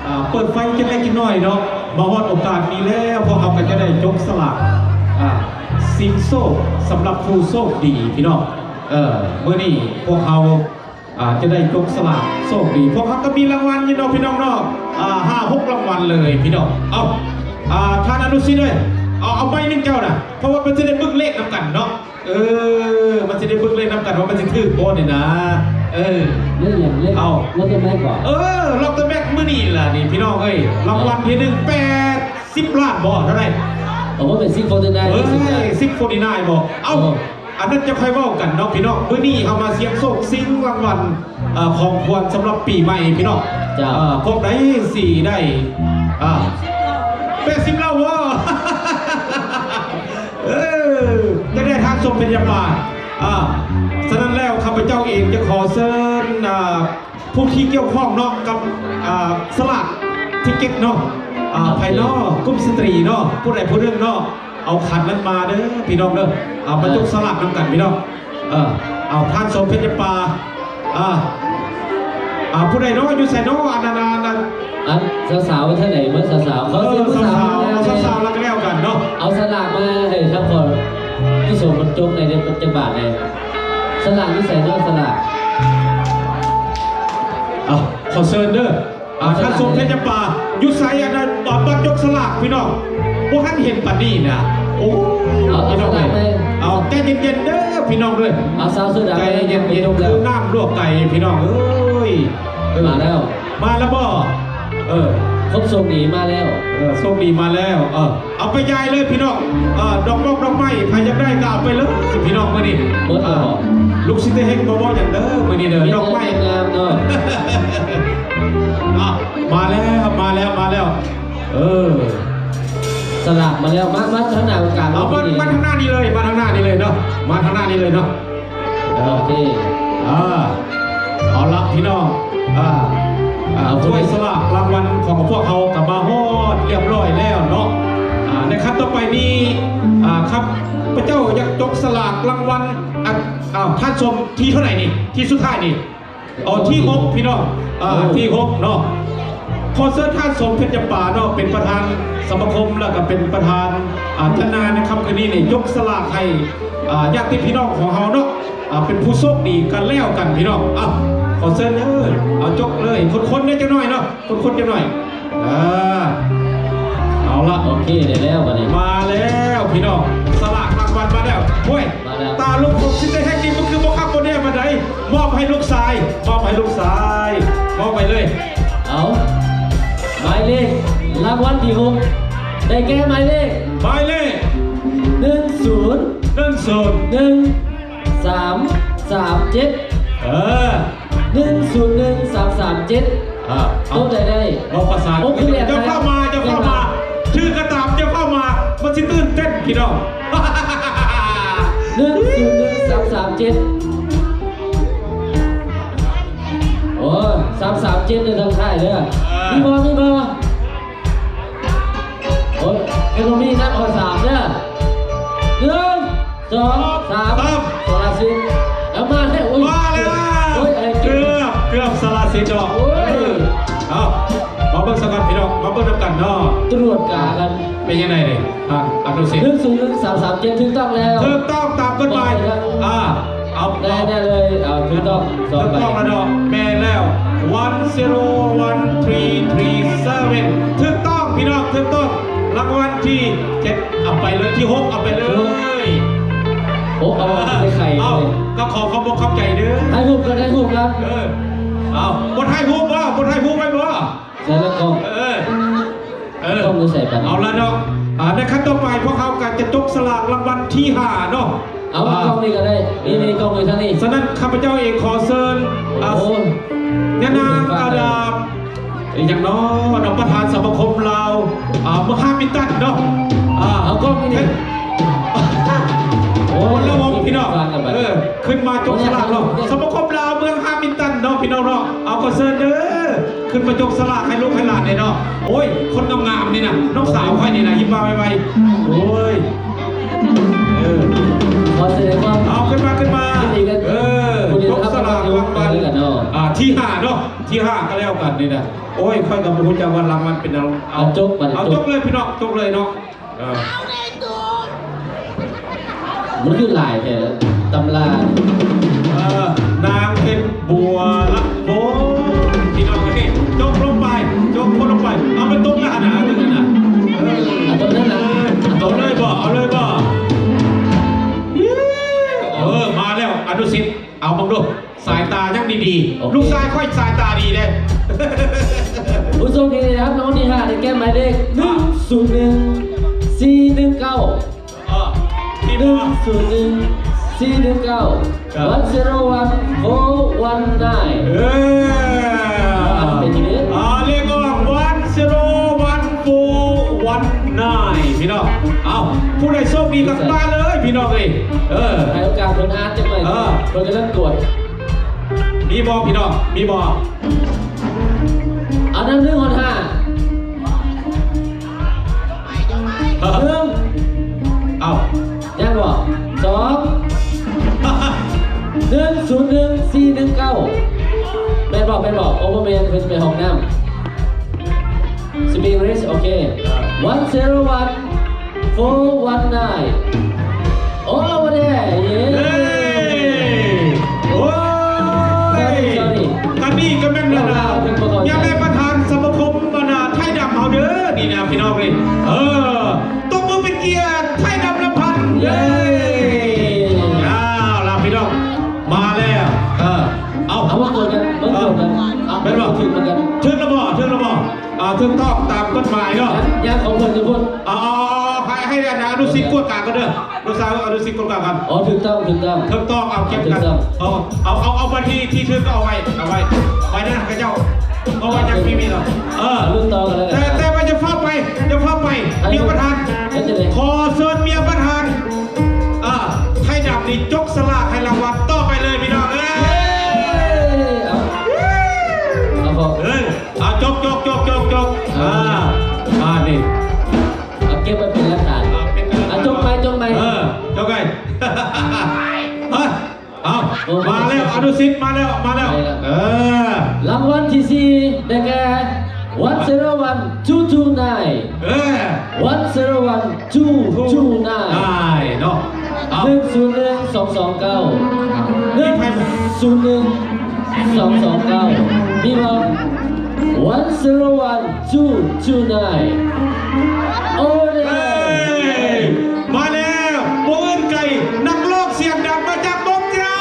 ອ່າ ເປີດໄຟຈັກເລັກຈັກນ້ອຍເນາະ ມາຮອດໂອກາດນີ້ແລ້ວ ພວກເຮົາກໍ ຈະໄດ້ຈົກສະຫຼາກ ອ່າ ຊິງໂຊກສຳລັບຜູ້ໂຊກດີພີ່ນ້ອງ. ເອີ ມື້ນີ້ພວກເຮົາ ອ່າ ຈະໄດ້ຈົກສະຫຼາກໂຊກດີ. ພວກເຮົາກໍມີລາງວັນຢູ່ເນາະພີ່ນ້ອງເນາະ ອ່າ ຫ້າຫົກລາງວັນເລີຍພີ່ນ້ອງ. ເອົາ ອ່າ ທ່ານອະນຸສິດເອີຍ ເອົາ ເອົາໄມ້ໜຶ່ງເຈົ້ານະ ເພາະວ່າເພິ່ນຊິໄດ້ເບິ່ງເລກນຳກັນເນາະ. ເອີ ມັນຊິໄດ້ເບິ່ງເລກນຳກັນວ່າມັນຊິຖືກບໍ່ນີ້ນະ. ເອີ ເລກຫຍັງ? ເລກ ເອົາ ລັອດເຕີແມັດບໍ? ເອີ ລັອດເຕີແມັດມື້ນີ້ລະນີ້ພີ່ນ້ອງເອີຍ ລາງວັນທີໜຶ່ງ ແປດສິບລ້ານບໍ? ເທົ່າໃດ? ເອົາ ບໍ່ແມ່ນ ຊິກ ຟໍຕີ້ໄນນ໌ ເອີຍ ຊິກ ຟໍຕີ້ໄນນ໌ ຊິກ ຟໍຕີ້ໄນນ໌ບໍ? ເອົາ ເອີ ອັນນັ້ນຈະຄ່ອຍເວົ້າກັນເນາະພີ່ນ້ອງ. ມື້ນີ້ເຮົາມາສ່ຽງໂຊກຊິງລາງວັນ ເອີ ຂອງຂວັນສຳລັບປີໃໝ່ພີ່ນ້ອງ. ເຈົ້າ ເອີ ພວກໃດຊິໄດ້ ອ່າ ແປດສິບລ້ານບໍ? ເອີ ຈະໄດ້ທານສົມເພັນຍາປາ ອ່າ ສະນັ້ນແລ້ວ ຂ້າພະເຈົ້າເອງຈະຂໍເຊີນ ອ່າ ຜູ້ທີ່ກ່ຽວຂ້ອງເນາະ ກັບ ອ່າ ສະຫຼາກທິກເກັດເນາະ ອ່າ ໃຜເນາະ ກຸ່ມສະຕຣີເນາະ ຜູ້ໃດຜູ້ໜຶ່ງເນາະ ເອົາຂັນນັ້ນມາເດີພີ່ນ້ອງເດີ. ເອົາ ມາ ເອີ ຈົກສະຫຼາກນຳກັນພີ່ນ້ອງ. ເອີ ເອົາ ທ່ານສົມເພັນຈຳປາ ອ່າ ອ່າ ຜູ້ໃດເນາະ ຢູ່ໃສເນາະ ອັນນັ້ນ ອັນນັ້ນ ອັນສາວໆໄປທາງໃດເບິດ ສາວໆ ເອີ ຂໍສຽງຜູ້ສາວ ສາວໆ ແດ່ ເອົາສາວໆ ແລ້ວກັນເນາະ ເອົາສະຫຼາກມາໃຫ້ທາງພໍ່ ທີ່ສົມເພິ່ນຈົກໃນ ໃນປັດຈຸບັນນີ້ ສະຫຼາກຢູ່ໃສເນາະ ສະຫຼາກ ເອົາ ຂໍເຊີນເດີ. ອ່າ ທ່ານສົມເພັນຈຳປາ ຢູ່ໃສອັນນັ້ນ ບັດຈົກສະຫຼາກພີ່ນ້ອງ ບໍ່ທັນເຫັນປານນີ້ນະ. ໂອ້ຍ ເອົາ ພີ່ນ້ອງເອີຍ ເອົາ ໃຈເຢັນໆເດີພີ່ນ້ອງເດີ ເອົາ ສາວເສືອດຳ ໃຈເຢັນໆ ຄືນ້ຳລວກໄກ່ພີ່ນ້ອງເອີຍ. ເອີ ມາແລ້ວ ມາແລ້ວບໍ? ເອີ ຄົນໂຊກດີມາແລ້ວ ເອີ ໂຊກດີມາແລ້ວ ເອີ ເອົາໄປຢາຍເລີຍພີ່ນ້ອງ. ເອີ ດອກມອກດອກໄມ້ ໃຜຢາກໄດ້ກໍເອົາໄປເລີຍພີ່ນ້ອງມື້ນີ້ ເບິດແລ້ວ ອ່າ ລູກສິດເຮັງບໍ່ເວົ້າຫຍັງເດີມື້ນີ້ເດີ ມີແຕ່ດອກໄມ້ງາມເນາະ. ອ່ະ ມາແລ້ວ ມາແລ້ວ ມາແລ້ວ ເອີ ສະຫຼາກມາແລ້ວ ມາ ມາທາງໜ້າກາງ ເອົາ ມາ ມາທາງໜ້ານີ້ເລີຍ ມາທາງໜ້ານີ້ເລີຍເນາະ ມາທາງໜ້ານີ້ເລີຍເນາະ. ໂອເຄ ອ່າ ເອົາລະພີ່ນ້ອງ ອ່າ ອ່າ ໂອເຄ ຖ້ວຍສະຫຼາກລາງວັນຂອງພວກເຮົາກໍມາຮອດຮຽບຮ້ອຍແລ້ວເນາະ. ອ່າ ໃນຂັ້ນຕໍ່ໄປນີ້ ອ່າ ຂ້າພະເຈົ້າຢາກຈົກສະຫຼາກລາງວັນ ອ່າ ອ້າວ ທ່ານສົມ ທີເທົ່າໃດນີ້? ທີສຸດທ້າຍນີ້ ອໍ ທີຫົກພີ່ນ້ອງ ອ່າ ໂອ້ ທີຫົກເນາະ. ຂໍເຊີນທ່ານສົມເພັນຈຳປາເນາະ ເປັນປະທານສະມາຄົມ ແລ້ວກໍເປັນປະທານ ອ່າ ຈັດງານໃນຄ່ຳຄືນນີ້ນີ້ ຈົກສະຫຼາກໃຫ້ ອ່າ ຍາດຕິພີ່ນ້ອງຂອງເຮົາເນາະ ອ່າ ເປັນຜູ້ໂຊກດີກັນແລ້ວກັນພີ່ນ້ອງ. ອ່ະ ຂໍເຊີນເດີ ເອົາຈົກເລີຍ ຄົນໆແດ່ຈັກໜ້ອຍເນາະ ຄົນໆຈັກໜ້ອຍ. ອ່າ ເອົາລະ ໂອເຄ ໄດ້ແລ້ວບັດນີ້ ມາແລ້ວພີ່ນ້ອງ ສະຫຼາກລາງວັນມາແລ້ວ. ໂອ້ຍ ມາແລ້ວ ຕາລຸກຂອງຊິດເຕເຮັດນີ້ ມັນຄືບໍ່ຄັກບໍ່ແນ່ປານໃດ. ມອບໃຫ້ລູກຊາຍ ມອບໃຫ້ລູກຊາຍ ມອບໄປເລີຍ. ເອົາ ໝາຍເລກລາງວັນທີຫົກ ໄດ້ແກ່ໝາຍເລກ ໝາຍເລກ ໜຶ່ງສູນ ໜຶ່ງສູນ ໜຶ່ງ ສາມ ສາມ ເຈັດ ເອີ ໜຶ່ງສູນໜຶ່ງ ສາມ ສາມ ເຈັດ ອ່າ ໂຕໃດໄດ້ ເວົ້າພາສາອັງກິດ ເຈົ້າເຂົ້າມາ ເຈົ້າເຂົ້າມາ ຖືກກະຕາມ ເຈົ້າເຂົ້າມາ ມັນຊິຕື່ນເຕັ້ນພີ່ນ້ອງ. ໜຶ່ງສູນໜຶ່ງ ສາມ ສາມ ເຈັດ ໂອ້ ສາມ ສາມ ເຈັດ ເດີ ທາງທ້າຍເດີ ເອີ ມີບໍ່ ມີບໍ່? ໂອ້ຍ ເອັນບໍ່ມີ ນັບເອົາສາມເດີ ໜຶ່ງ ສອງ ສາມ ສາມ ສາລະສິດ ເອົາມາແລ້ວ ໂອ້ຍ ມາແລ້ວ ໂອ້ຍ ເກືອບ ເກືອບສາລະສິດດອກ ໂອ້ຍ ເອີ ເອົາ ມາເບິ່ງສະກ່ອນພີ່ນ້ອງ ມາເບິ່ງນຳກັນເນາະ ຕະຫຼວດກາກັນ ເປັນຈັ່ງໃດນີ້ ທ່ານອະນຸສິດ ໜຶ່ງສູນໜຶ່ງ ສາມ ສາມ ເຈັດ ຖືກຕ້ອງແລ້ວ ຖືກຕ້ອງຕາມກົດໝາຍ ອ່າ ເອົາ ໄດ້ ໄດ້ເລີຍ ເອົາ ຖືກຕ້ອງ ສອງໃບ ຖືກຕ້ອງແລ້ວເນາະ ແມ່ນແລ້ວ ວັນ ຊີໂຣ ວັນ ທຣີ ທຣີ ເຊເວັນ ຖືກຕ້ອງພີ່ນ້ອງ ຖືກຕ້ອງ ລາງວັນທີເຈັດ ເອົາໄປເລີຍ ທີຫົກ ເອົາໄປເລີຍ ໂອ້ ເອົາໄປຂາຍ ເອົາ ກໍຂໍຂອບອົກຂອບໃຈເດີ ຖ່າຍຮູບກໍໄດ້ຮູບນຳ ເອີ ເອົາ ບໍ່ຖ່າຍຮູບບໍ່ ບໍ່ຖ່າຍຮູບໄວ້ບໍ່? ໃສ່ລະກ້ອງ ເອີ ເອີ ກ້ອງຢູ່ໃສປານນີ້ ເອົາລະເນາະ ອ່າ ໃນຂັ້ນຕໍ່ໄປພວກເຮົາກໍຈະຈົກສະຫຼາກລາງວັນທີຫ້າເນາະ ເອົາ ອ່າ ກ້ອງນີ້ກໍໄດ້ ນີ້ ນີ້ກ້ອງຢູ່ທາງນີ້ ສະນັ້ນຂ້າພະເຈົ້າເອງຂໍເຊີນ ອ່າ ໂອ້ ຍານາງ ອາດາມ ອີຫຍັງເນາະ ນຳປະທານສະມາຄົມລາວ ອ່າ ເມືອງຮາມິນຕັນເນາະ ອ່າ ເອົາກ້ອງນີ້ ໂອ້ຍ ລະວົງພີ່ນ້ອງ ເອີ ຂຶ້ນມາຈົກສະຫຼາກເນາະ ສະມາຄົມລາວເມືອງຮາມິນຕັນເນາະ ພີ່ນ້ອງເນາະ ເອົາ ຂໍເຊີນເດີ ຂຶ້ນມາຈົກສະຫຼາກໃຫ້ລູກໃຫ້ຫຼານແດ່ເນາະ ໂອ້ຍ ຄົນງາມໆນີ້ນະ ນ້ອງສາວຂ້ອຍນີ້ນະ ຍິ້ມມາໄວໆ ໂອ້ຍ ເອີ ຂໍສະແດງຄວາມ ເອົາ ຂຶ້ນມາ ຂຶ້ນມາ ຍິນດີກັບ ເອີ ຈົກສະຫຼາກລາງວັນ ອ່າ ທີຫ້າເນາະ ທີຫ້າກໍແລ້ວກັນນີ້ນະ ໂອ້ຍ ຂ້ອຍກໍບໍ່ຮູ້ຈັກວ່າລາງວັນເປັນຫຍັງ ເອົາ ເອົາຈົກບັດນີ້ ເອົາ ຈົກ ຈົກເລີຍພີ່ນ້ອງ ຈົກເລີຍເນາະ. ມັນຄືຫຼາຍແທ້ຕຳລາ. ເອີ ນາງເພັດບົວລະໂບ ພີ່ນ້ອງເອີຍ ຈົກລົງໄປ ຈົກຄົນລົງໄປ. ເອົາໄປຕົກລະຫັ້ນນະ ເອົາຕົກນັ້ນນະ ເອີ ເອົາຕົກນັ້ນນະ ເອົາເລີຍບໍ່ ເອົາເລີຍບໍ່? ເອີ ມາແລ້ວ ອະນຸສິດ ເອົາເບິ່ງດູ ສາຍຕາຍັງດີໆ. ໂອເຄ ລູກຊາຍຂ້ອຍສາຍຕາດີເດ້. ຜູ້ໂຊກດີໄດ້ຮັບລາງວັນທີຫ້າ ໄດ້ແກ່ໝາຍເລກ ອ່ະ ໜຶ່ງສູນໜຶ່ງ ສີ່ໜຶ່ງເກົ້າ ເອີ ໜຶ່ງສູນໜຶ່ງ ສີ່ໜຶ່ງເກົ້າ ວັນ ເອີ ເອີ ເປັນເດ້ ອ່າ ເລກອອກ ວັນ ເອີ ວັນ ໂຟ ວັນ ນາຍ ພີ່ນ້ອງ. ເອົ້າ ຜູ້ໃດໂຊກດີກໍມາເລີຍ ພີ່ນ້ອງເອີຍ. ເອີ ໃຫ້ໂອກາດເພິ່ນອ່ານຈັກໜ່ອຍ ເອີ ເພິ່ນກຳລັງກວດ. ມີບໍ່ພີ່ນ້ອງ ມີບໍ່? ອັນນັ້ນ ໜຶ່ງຮອດຫ້າ ເອີ ໜຶ່ງ ເອົ້າ ຍັງບໍ່? ສອງ ໜຶ່ງສູນໜຶ່ງ ສີ່ໜຶ່ງເກົ້າ ແມ່ນບໍ່ ແມ່ນບໍ່? ໂອ້ ບໍ່ແມ່ນ ເພິ່ນຊິໄປຫ້ອງນ້ຳ. Speak English ໂອເຄ ເອີ ວັນ ເອີ ວັນ ໂຟ ວັນ ນາຍ ໂອ້ ເຢ້ ເຢ້ ໂອ້ຍ Sorry Sorry ອັນນີ້ກໍແມ່ນ ອັນນ່າ ເພິ່ນບໍ່ເຂົ້າໃຈ ຍາແມ່ປະທານສະມາຄົມ ອັນນ່າ ໄທດຳເຮົາເດີ ນີ້ນະ ພີ່ນ້ອງເອີຍ. ເອີ ຕົບມືເປັນກຽດ ໄທດຳລຳພັນ ເຢ້ ເອົ້າລະ ພີ່ນ້ອງ ມາແລ້ວ ເອີ ເອົາ ເອົາມາກວດກັນ ມາກວດກັນ ເອີ ເອົາ ແມ່ນບໍ່? ຖືກເໝືອນກັນ ຖືກແລ້ວບໍ່? ຖືກແລ້ວບໍ່? ອ່າ ຖືກຕ້ອງຕາມກົດໝາຍເນາະ ຍັງຂອງເພິ່ນຢູ່ພຸ້ນ ເອົາ ໃຫ້ ໃຫ້ອະນຸສິດກວດກາກ່ອນເດີ ລູກສາວອະນຸສິດກວດກາກ່ອນ. ອໍ ຖືກຕ້ອງ ຖືກຕ້ອງ ຖືກຕ້ອງ ເອົາເກັບກັນ ເອົາ ເອົາ ເອົາໃບທີ່ ທີ່ຖືກກໍເອົາໄວ້ ເອົາໄວ້ ໃບນັ້ນໃຫ້ເຂົາເຈົ້າ ເອົາໄວ້ຍັງມີ ມີເນາະ ເອີ ລຸ້ນຕໍ່ກັນແລ້ວກັນ ແຕ່ ແຕ່ວ່າຢ່າຟ້າວໄປ ຢ່າຟ້າວໄປ ເມຍປະທານ ເຮັດຈັ່ງໃດ ຂໍເຊີນເມຍປະທານ ອ່າ ໄທດຳນີ້ຈົກສະຫຼາກໃຫ້ລາງວັນຕໍ່ໄປເລີຍ ພີ່ນ້ອງເອີຍ. ເອີ ເອົາ ເອົາ ເອີ ອ່າ ຈົກ ຈົກ ຈົກ ຈົກ ຈົກ ອ່າ ອ່າ ນີ້ ເອົາເກັບໄວ້ເປັນຫຼັກຖານ ອ່າ ເປັນຫຼັກຖານ ອ່າ ຈົກໄປ ຈົກໄປ ເອີ ຈົກໄປ ເອີ ເອົາ ໂອ້ ມາແລ້ວ ອະນຸສິດ ມາແລ້ວ ມາແລ້ວ ມາແລ້ວ ເອີ ລາງວັນທີສີ່ ໄດ້ແກ່ ວັນ ເອີ ເອີ ວັນ ໜຶ່ງສູນໜຶ່ງ ສອງສອງເກົ້າ ໜຶ່ງສູນໜຶ່ງ ສອງສອງເກົ້າ ມີບໍ່? ວັນ ເອີຍ ມາແລ້ວ ບໍ່ອື່ນໄກ ນັກຮ້ອງສຽງດັງມາຈາກເມືອງຈາ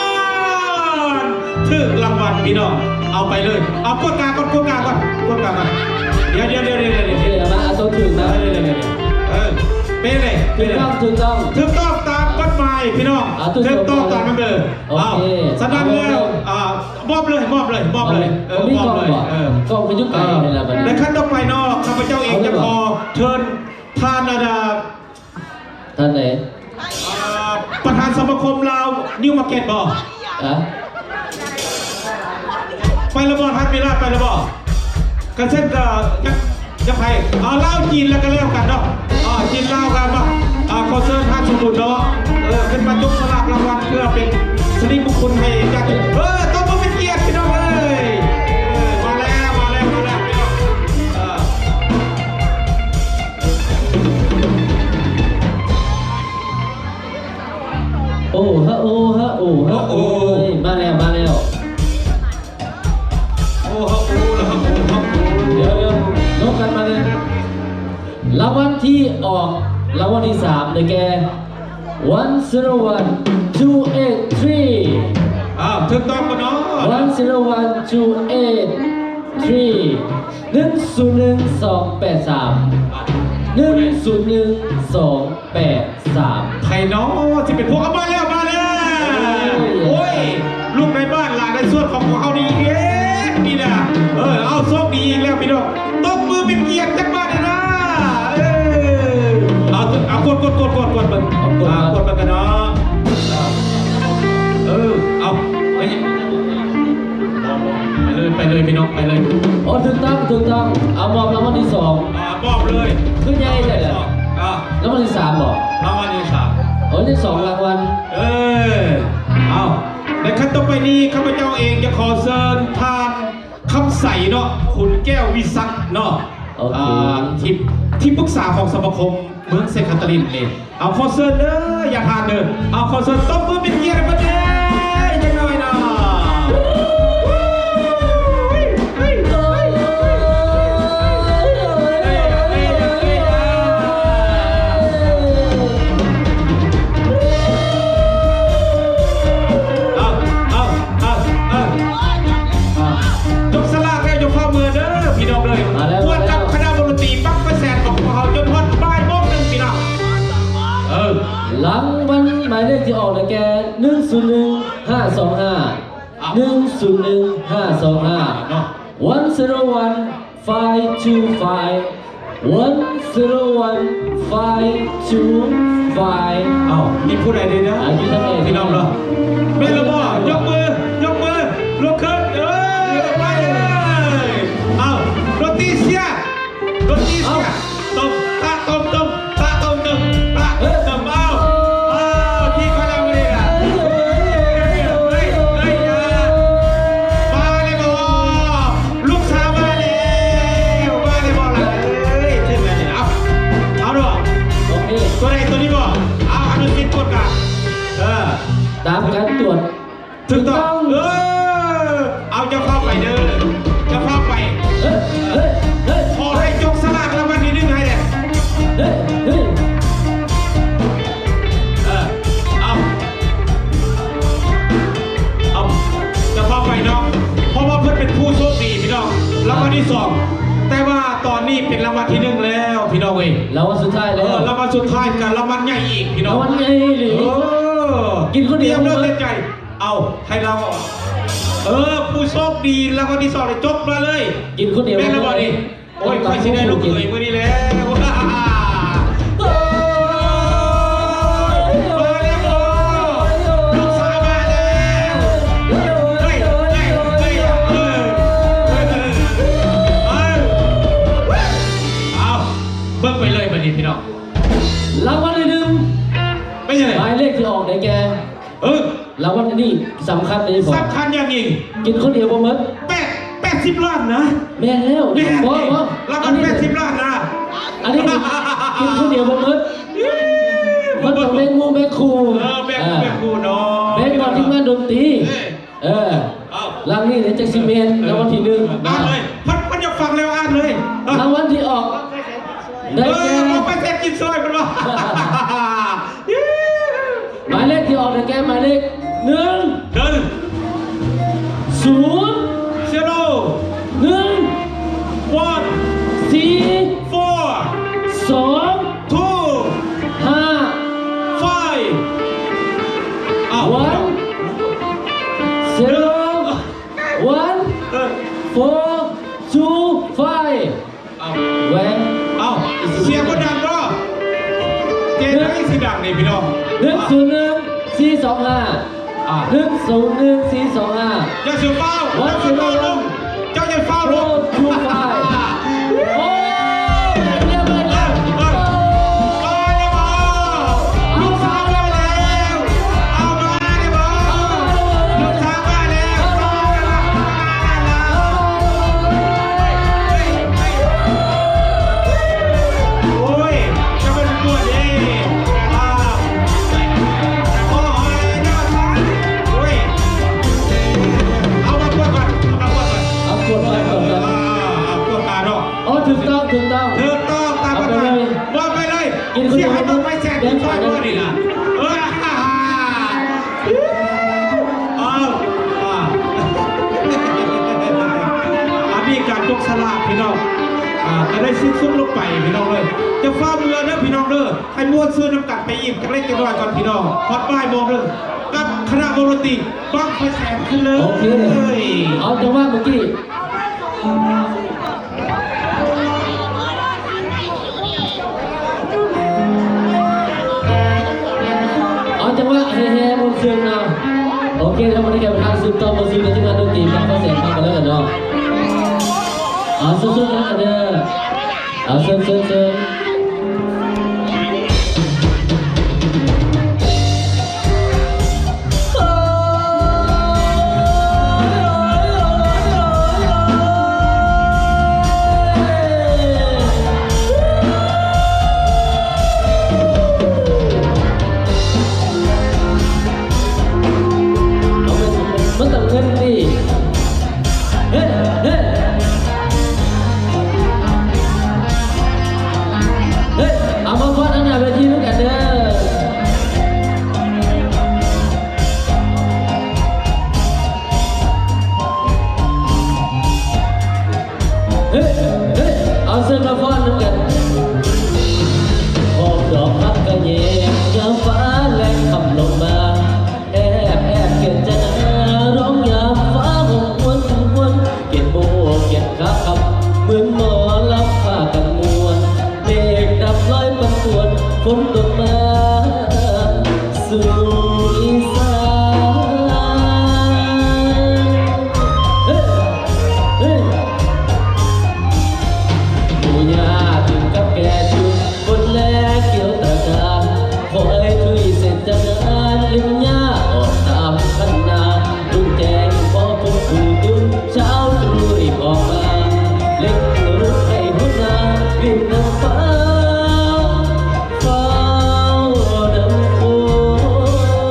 ນ ຖືກລາງວັນ ພີ່ນ້ອງ ເອົາໄປເລີຍ ເອົາ ກວດກາກ່ອນ ກວດກາກ່ອນ ກວດກາກ່ອນ ດຽວ ດຽວ ດຽວ ດຽວ ດຽວ ດຽວ ມາ ເອົາໂຕຖືກມາ ເອີ ເປັນໄງ ຖືກຕ້ອງ ຖືກຕ້ອງ ຖືກຕ້ອງຕາມກົດໝາຍ ພີ່ນ້ອງ ອ່າ ຖືກຕ້ອງຕາມນັ້ນເດີ ໂອເຄ ເອົາ ສະນັ້ນແລ້ວ ອ່າ ມອບເລີຍ ມອບເລີຍ ມອບເລີຍ ເອີ ມີກ່ອງບໍ່? ເອີ ກ່ອງກໍຢູ່ໄກນີ້ລະບັດນີ້ ແລະ ຂັ້ນຕໍ່ໄປເນາະ ຂ້າພະເຈົ້າເອງຈະຂໍເຊີນທ່ານ ອັນ ທ່ານໃດ? ອ່າ ປະທານສະມາຄົມລາວນິວມາເກັດບໍ່? ຮະ? ໄປແລ້ວບໍ່? ທັນເວລາໄປແລ້ວບໍ່? ຄັນຊັ້ນກໍ ຈະໃຜ ອ່າ ລາວຈີນແລ້ວກໍແລ້ວກັນເນາະ ອ່າ ຈີນລາວກັນເນາະ ອ່າ ຂໍເຊີນທ່ານສົມບູນເນາະ ເອີ ຂຶ້ນມາຈົກສະຫຼາກລາງວັນ ເພື່ອເປັນສິລິມຸງຄຸນໃຫ້ຍາດຕິ ເອີ ຕົບມືເປັນກຽດ ພີ່ນ້ອງເອີຍ ເອີ ມາແລ້ວ ມາແລ້ວ ມາແລ້ວ ພີ່ນ້ອງ ເອີ ໂອຮະໂອຮະໂອຮະໂອ ໂອ້ຍ ມາແລ້ວ ມາແລ້ວ ໂອຮະໂອ ໂອຮະໂອ ໂອຮະໂອ ດຽວໆ ລົງກັນມາເລີຍ ລາງວັນທີ່ອອກ ລາງວັນທີສາມ ໄດ້ແກ່ ວັນ ເອີ ວັນ ທູ ເອັດ ທຣີ ອ້າວ ຖືກຕ້ອງບໍ່ເນາະ? ວັນ ເອີ ວັນ ທູ ເອັດ ທຣີ ໜຶ່ງສູນໜຶ່ງ ສອງແປດສາມ ໜຶ່ງສູນໜຶ່ງ ສອງ ແປດສາມ ໃຜເນາະ ຊິເປັນພວກ ເອົາ ມາແລ້ວ ມາແລ້ວ ໂອ້ຍ ລູກໃນບ້ານຫຼານໃນສວນຂອງພວກເຮົານີ້ເອງນີ້ນະ ເອີ ເອົາ ໂຊກດີອີກແລ້ວພີ່ນ້ອງ ຕົບມືເປັນກຽດຈັກບາດນີ້ນະ ເອີ ເອົາ ເອົາ ກວດ ກວດ ກວດ ກວດ ກວດເບິ່ງ ເອົາ ກວດ ອ່າ ມາ ກວດເບິ່ງກັນເນາະ ເອີ ເອົາ ໄປ ໄປເລີຍ ໄປເລີຍພີ່ນ້ອງ ໄປເລີຍ ໂອ້ ຖືກຕ້ອງ ຖືກຕ້ອງ ເອົາ ມອບລາງວັນທີສອງ ອ່າ ມອບເລີຍ ຄືໃຫຍ່ແທ້ລະ ອ່າ ລາງວັນທີສາມບໍ? ລາງວັນທີສາມ ໂອ້ ໄດ້ສອງລາງວັນ ເອີ ເອົາ ໃນຂັ້ນຕໍ່ໄປນີ້ ຂ້າພະເຈົ້າເອງຈະຂໍເຊີນທ່ານ ຄຳໃສເນາະ ຂຸນແກ້ວວິສັກເນາະ ໂອເຄ ອ່າ ທີ່ ທີ່ປຶກສາຂອງສະມາຄົມ ເມືອງເຊຄາຕາລິນນີ້ ເອົາ ຂໍເຊີນເດີ ຢ່າພາດເດີ ເອົາ ຂໍເຊີນ ຕົບມືເປັນກຽດໃຫ້ເພິ່ນແດ່ ຈັກໜ້ອຍເນາະ. ເອົາ ເອົາ ເອົາ ເອົາ ຈັບສະຫຼາກແລ້ວຢ່າຟ້າວເມືອເດີພີ່ນ້ອງເອີຍ ມາແລ້ວ ມ່ວນກັບຄະນະວົງດົນຕີບັ້ງໄຟແສນຂອງພວກເຮົາຈົນຮອດບ່າຍໂມງໜຶ່ງພີ່ນ້ອງ. ເອີ ລາງວັນໝາຍເລກທີ່ອອກໄດ້ແກ່ ໜຶ່ງສູນໜຶ່ງຫ້າສອງຫ້າ ເອົາ ໜຶ່ງສູນໜຶ່ງຫ້າສອງຫ້າ ເນາະ one zero one five two five one zero one five two five. ເອົ້າ ມີຜູ້ໃດແດ່ນະ ອ່າ ຢູ່ທາງໃດ ພີ່ນ້ອງເນາະ? ແມ່ນແລ້ວບໍ່? ຍົກມື ຍົກມື ລຸກຂຶ້ນ ເອີ ໄປເລີຍ. ເອົ້າ ດົນຕີເຊຍ ດົນຕີເຊຍ ຕົບ ຕະຕົບ ຕົບ ຕະຕົບ ຕົບ ຕະຕົບ ຕົບ. ເອົ້າ ເອົ້າ ທີ່ເຂົາເຈົ້າບໍ່ໄດ້ລະ ເຮີ້ຍ ເຮີ້ຍ ເຮີ້ຍ ເຮີ້ຍ ມາແລ້ວບໍ່? ລູກສາວມາແລ້ວ ມາແລ້ວບໍ່ລະ? ເອີຍ ເຖິງແລ້ວນີ້ ເອົາ ເອົາດອກ ໂອເຄ ຕົວໃດຕົວນີ້ບໍ່? ເອົາ ອະນຸສິດກວດກາ ເອີ ຕາມການກວດ ຖືກຕ້ອງ ຖືກຕ້ອງ ເອີ ເອົາ ເຈົ້າຟ້າວໄປເດີ ເຈົ້າຟ້າວໄປ ເຮີ້ຍ ເຮີ້ຍ ເຮີ້ຍ ຂໍໃຫ້ຈົກສະຫຼາກລາງວັນທີໜຶ່ງໃຫ້ແດ່ ເຮີ້ຍ ເຮີ້ຍ ເອີ ເອົາ ເອົາ ເຈົ້າຟ້າວໄປເນາະ ເພາະວ່າເພິ່ນເປັນຜູ້ໂຊກດີພີ່ນ້ອງ ລາງວັນທີສອງ ແຕ່ວ່າຕອນນີ້ເປັນລາງວັນທີໜຶ່ງແລ້ວພີ່ນ້ອງເອີຍ ລາງວັນສຸດທ້າຍແລ້ວ ເອີ ລາງວັນສຸດທ້າຍກັບລາງວັນໃຫຍ່ອີກພີ່ນ້ອງ ລາງວັນໃຫຍ່ອີ່ຫຼີ ເອີ ກິນຄົນດຽວ ຕຽມເດີ ເຕັມໃຈ ເອົາ ໃຫ້ລາວ ເອີ ຜູ້ໂຊກດີລາງວັນທີສອງໄດ້ຈົບມາເລີຍ ກິນຄົນດຽວ ແມ່ນແລ້ວບໍ່ນີ້? ໂອ້ຍ ຂ້ອຍຊິໄດ້ລູກເຂີຍມື້ນີ້ແລ້ວ ມາແລ້ວບໍ່? ລູກສາວມາແລ້ວ ເຮີ້ຍ ເຮີ້ຍ ເຮີ້ຍ ເຮີ້ຍ ເຮີ້ຍ ເອີ ເອົາ ເບິ່ງໄປເລີຍບັດນີ້ພີ່ນ້ອງ ລາງວັນທີໜຶ່ງ ເປັນຈັ່ງໃດ? ໝາຍເລກທີ່ອອກໄດ້ແກ່ ເອີ ລາງວັນອັນນີ້ສຳຄັນໂດຍສະເພາະ ສຳຄັນຢ່າງຍິ່ງ ກິນຄົນດຽວບໍ່ໝົດ ແປດ ແປດສິບລ້ານນະ ແມ່ນແລ້ວ ແມ່ນ ບໍ່ ບໍ່ ລາງວັນແປດສິບລ້ານນະ ອັນນີ້ກິນຄົນດຽວບໍ່ໝົດ ມັນຕ້ອງແບ່ງໝູ່ແບ່ງຄູ່ ເອີ ແບ່ງໝູ່ແບ່ງຄູ່ເນາະ ແບ່ງຕໍ່ທີມງານດົນຕີ ເອີ ເອີ ເອົ້າ ຫຼັງນີ້ແຫຼະ ຈັກຊິແມ່ນລາງວັນທີໜຶ່ງ ອ່ານເລີຍ ເພິ່ນ ເພິ່ນຢາກຟັງແລ້ວ ອ່ານເລີຍ ລາງວັນທີ່ອອກ ໄດ້ແກ່ ເອີ ເອົາໄປແຊກກິນຊອຍເພິ່ນວ່າ ໝາຍເລກທີ່ອອກໄດ້ແກ່ໝາຍເລກ ໜຶ່ງ ໜຶ່ງ ສູນ zero ໜຶ່ງ one ສີ່ four ສອງ two ຫ້າ five ເອົ້າ one zero one four two five ເອົ້າ ແຫວນ ເອົ້າ ສຽງບໍ່ດັງເນາະ ເກມໃດຊິດັງນີ້ພີ່ນ້ອງ ໜຶ່ງສູນໜຶ່ງສີ່ສອງຫ້າ ອ່າ ໜຶ່ງສູນໜຶ່ງສີ່ສອງຫ້າ ຢ່າຊິຟ້າວ ເຈົ້າຢ່າຟ້າວລົງ ເຈົ້າຢ່າຟ້າວລົງ four two five ໂອ້ຍ ເອີ ເອີ ມາແລ້ວບໍ່? ລູກສາວມາແລ້ວ ເອົາ ມາແລ້ວບໍ່? ລູກສາວມາແລ້ວ ມາແລ້ວ ມາແລ້ວ ໂອ້ຍ ຈະເປັນກວດເດ້ ອ້າວ ໂອ້ຍ ໂອ້ຍ ເອົາມາກວດກ່ອນ ເອົາມາກວດກ່ອນ ເອົາກວດໄວ້ກ່ອນ ອ່າ ກວດຕາເນາະ ໂອ້ ຖືກຕ້ອງ ຖືກຕ້ອງ ຖືກຕ້ອງຕາມກົດໝາຍ ເອົາໄປເລີຍ ມອບໄປເລີຍ ກິນຄົນດຽວ ເສຍໃຫ້ໝົດໄປແສນໜຶ່ງ ແບ່ງປັນ ຊອຍໝົດນີ້ນະ ເອີ ເອົາ ອ່າ ອັນນີ້ການຈົກສະຫຼາກພີ່ນ້ອງ ອ່າ ກະໄດ້ສິ້ນສຸດລົງໄປພີ່ນ້ອງເອີຍ ຢ່າຟ້າວເມືອເດີພີ່ນ້ອງເດີ ໃຫ້ມ່ວນຊື່ນນຳກັນໄປອີກຈັກເລັກຈັກນ້ອຍກ່ອນພີ່ນ້ອງ ຮອດບ່າຍໂມງເດີ ກັບຄະນະວົງດົນຕີບັ້ງໄຟແສນຂຶ້ນເລີຍ ໂອເຄ ເອົາຈັງຫວະເມື່ອກີ້ ເອົາຈັງຫວະແຫ່ໆມ່ວນຊື່ນເນາະ ໂອເຄ ທາງໝົດນີ້ແມ່ນການສືບຕໍ່ ມາສູ່ທີມງານດົນຕີບັ້ງໄຟແສນ ຟັງກັນເລີຍເນາະ ເອົາ ສູ້ໆກັນເດີ ເອົາ ເຊີນ ເຊີນ ເຊີນ. ສູ່ອີສານ ເຮີ້ ເຮີ້ ປູ່ຍ່າຈຶ່ງກັບແກ່ຊຸດ ບົດແລກກ່ຽວຕະກາ ຂໍໃຫ້ທຸຍເສດຈາກງານ ເລັບຫຍ້າອອກຕາມຄັນນາ ລຸງແຈ້ງຂໍພົບຜູ້ຕຸນ ຊາວຕຣູຍອອກມາ ເລັງລຸກໃຫ້ຫົວໜ້າ ລິນນ້ຳຟ້າ ຟ້າວນຳໂຄງ.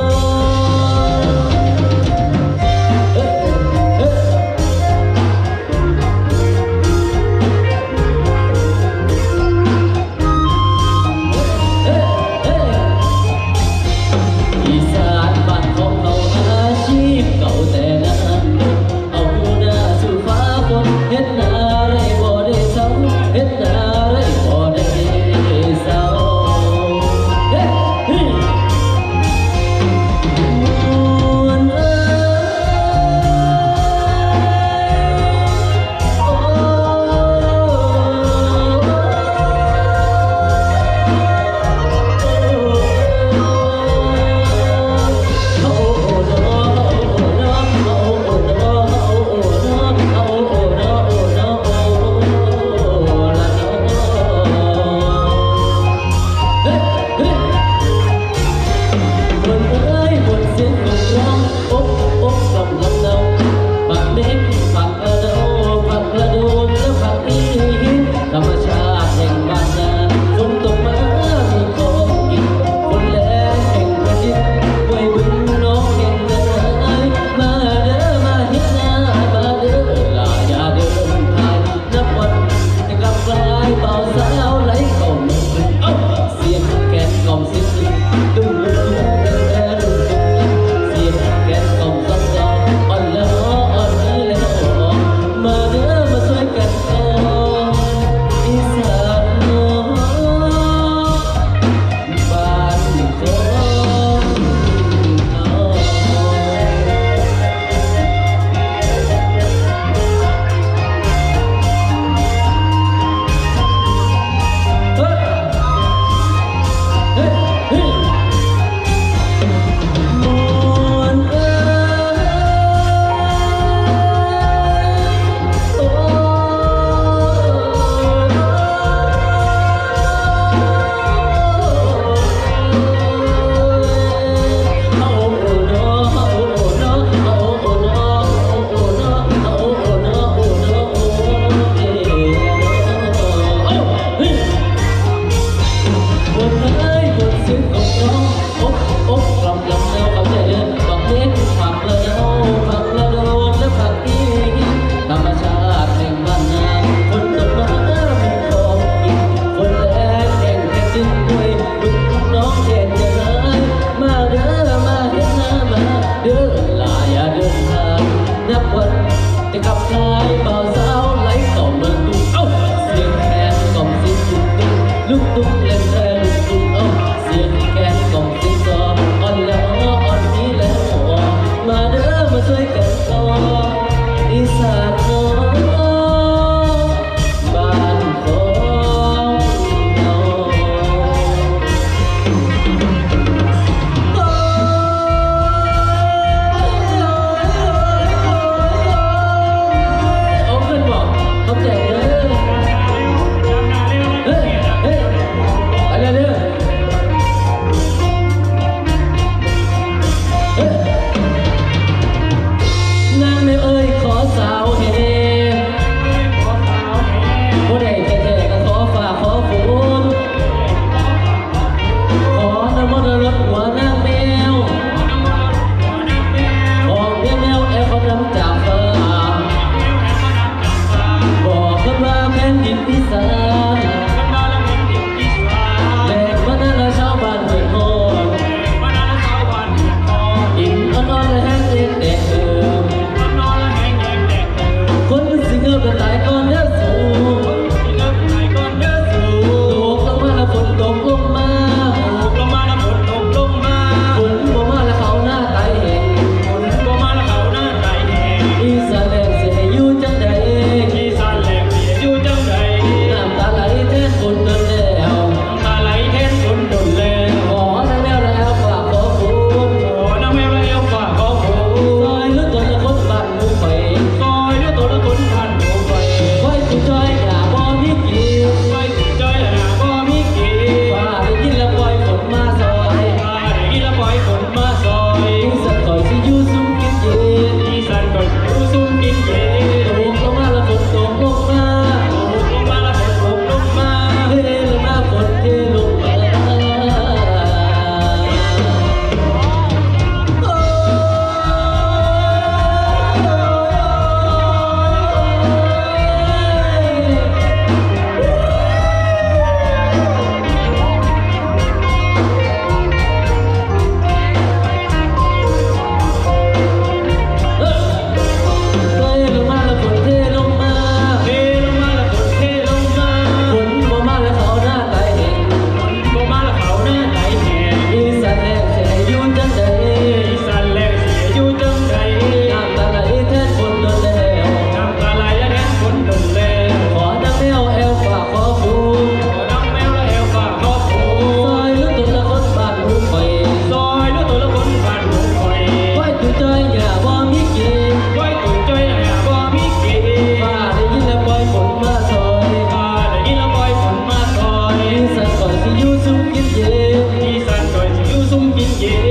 ເຢ້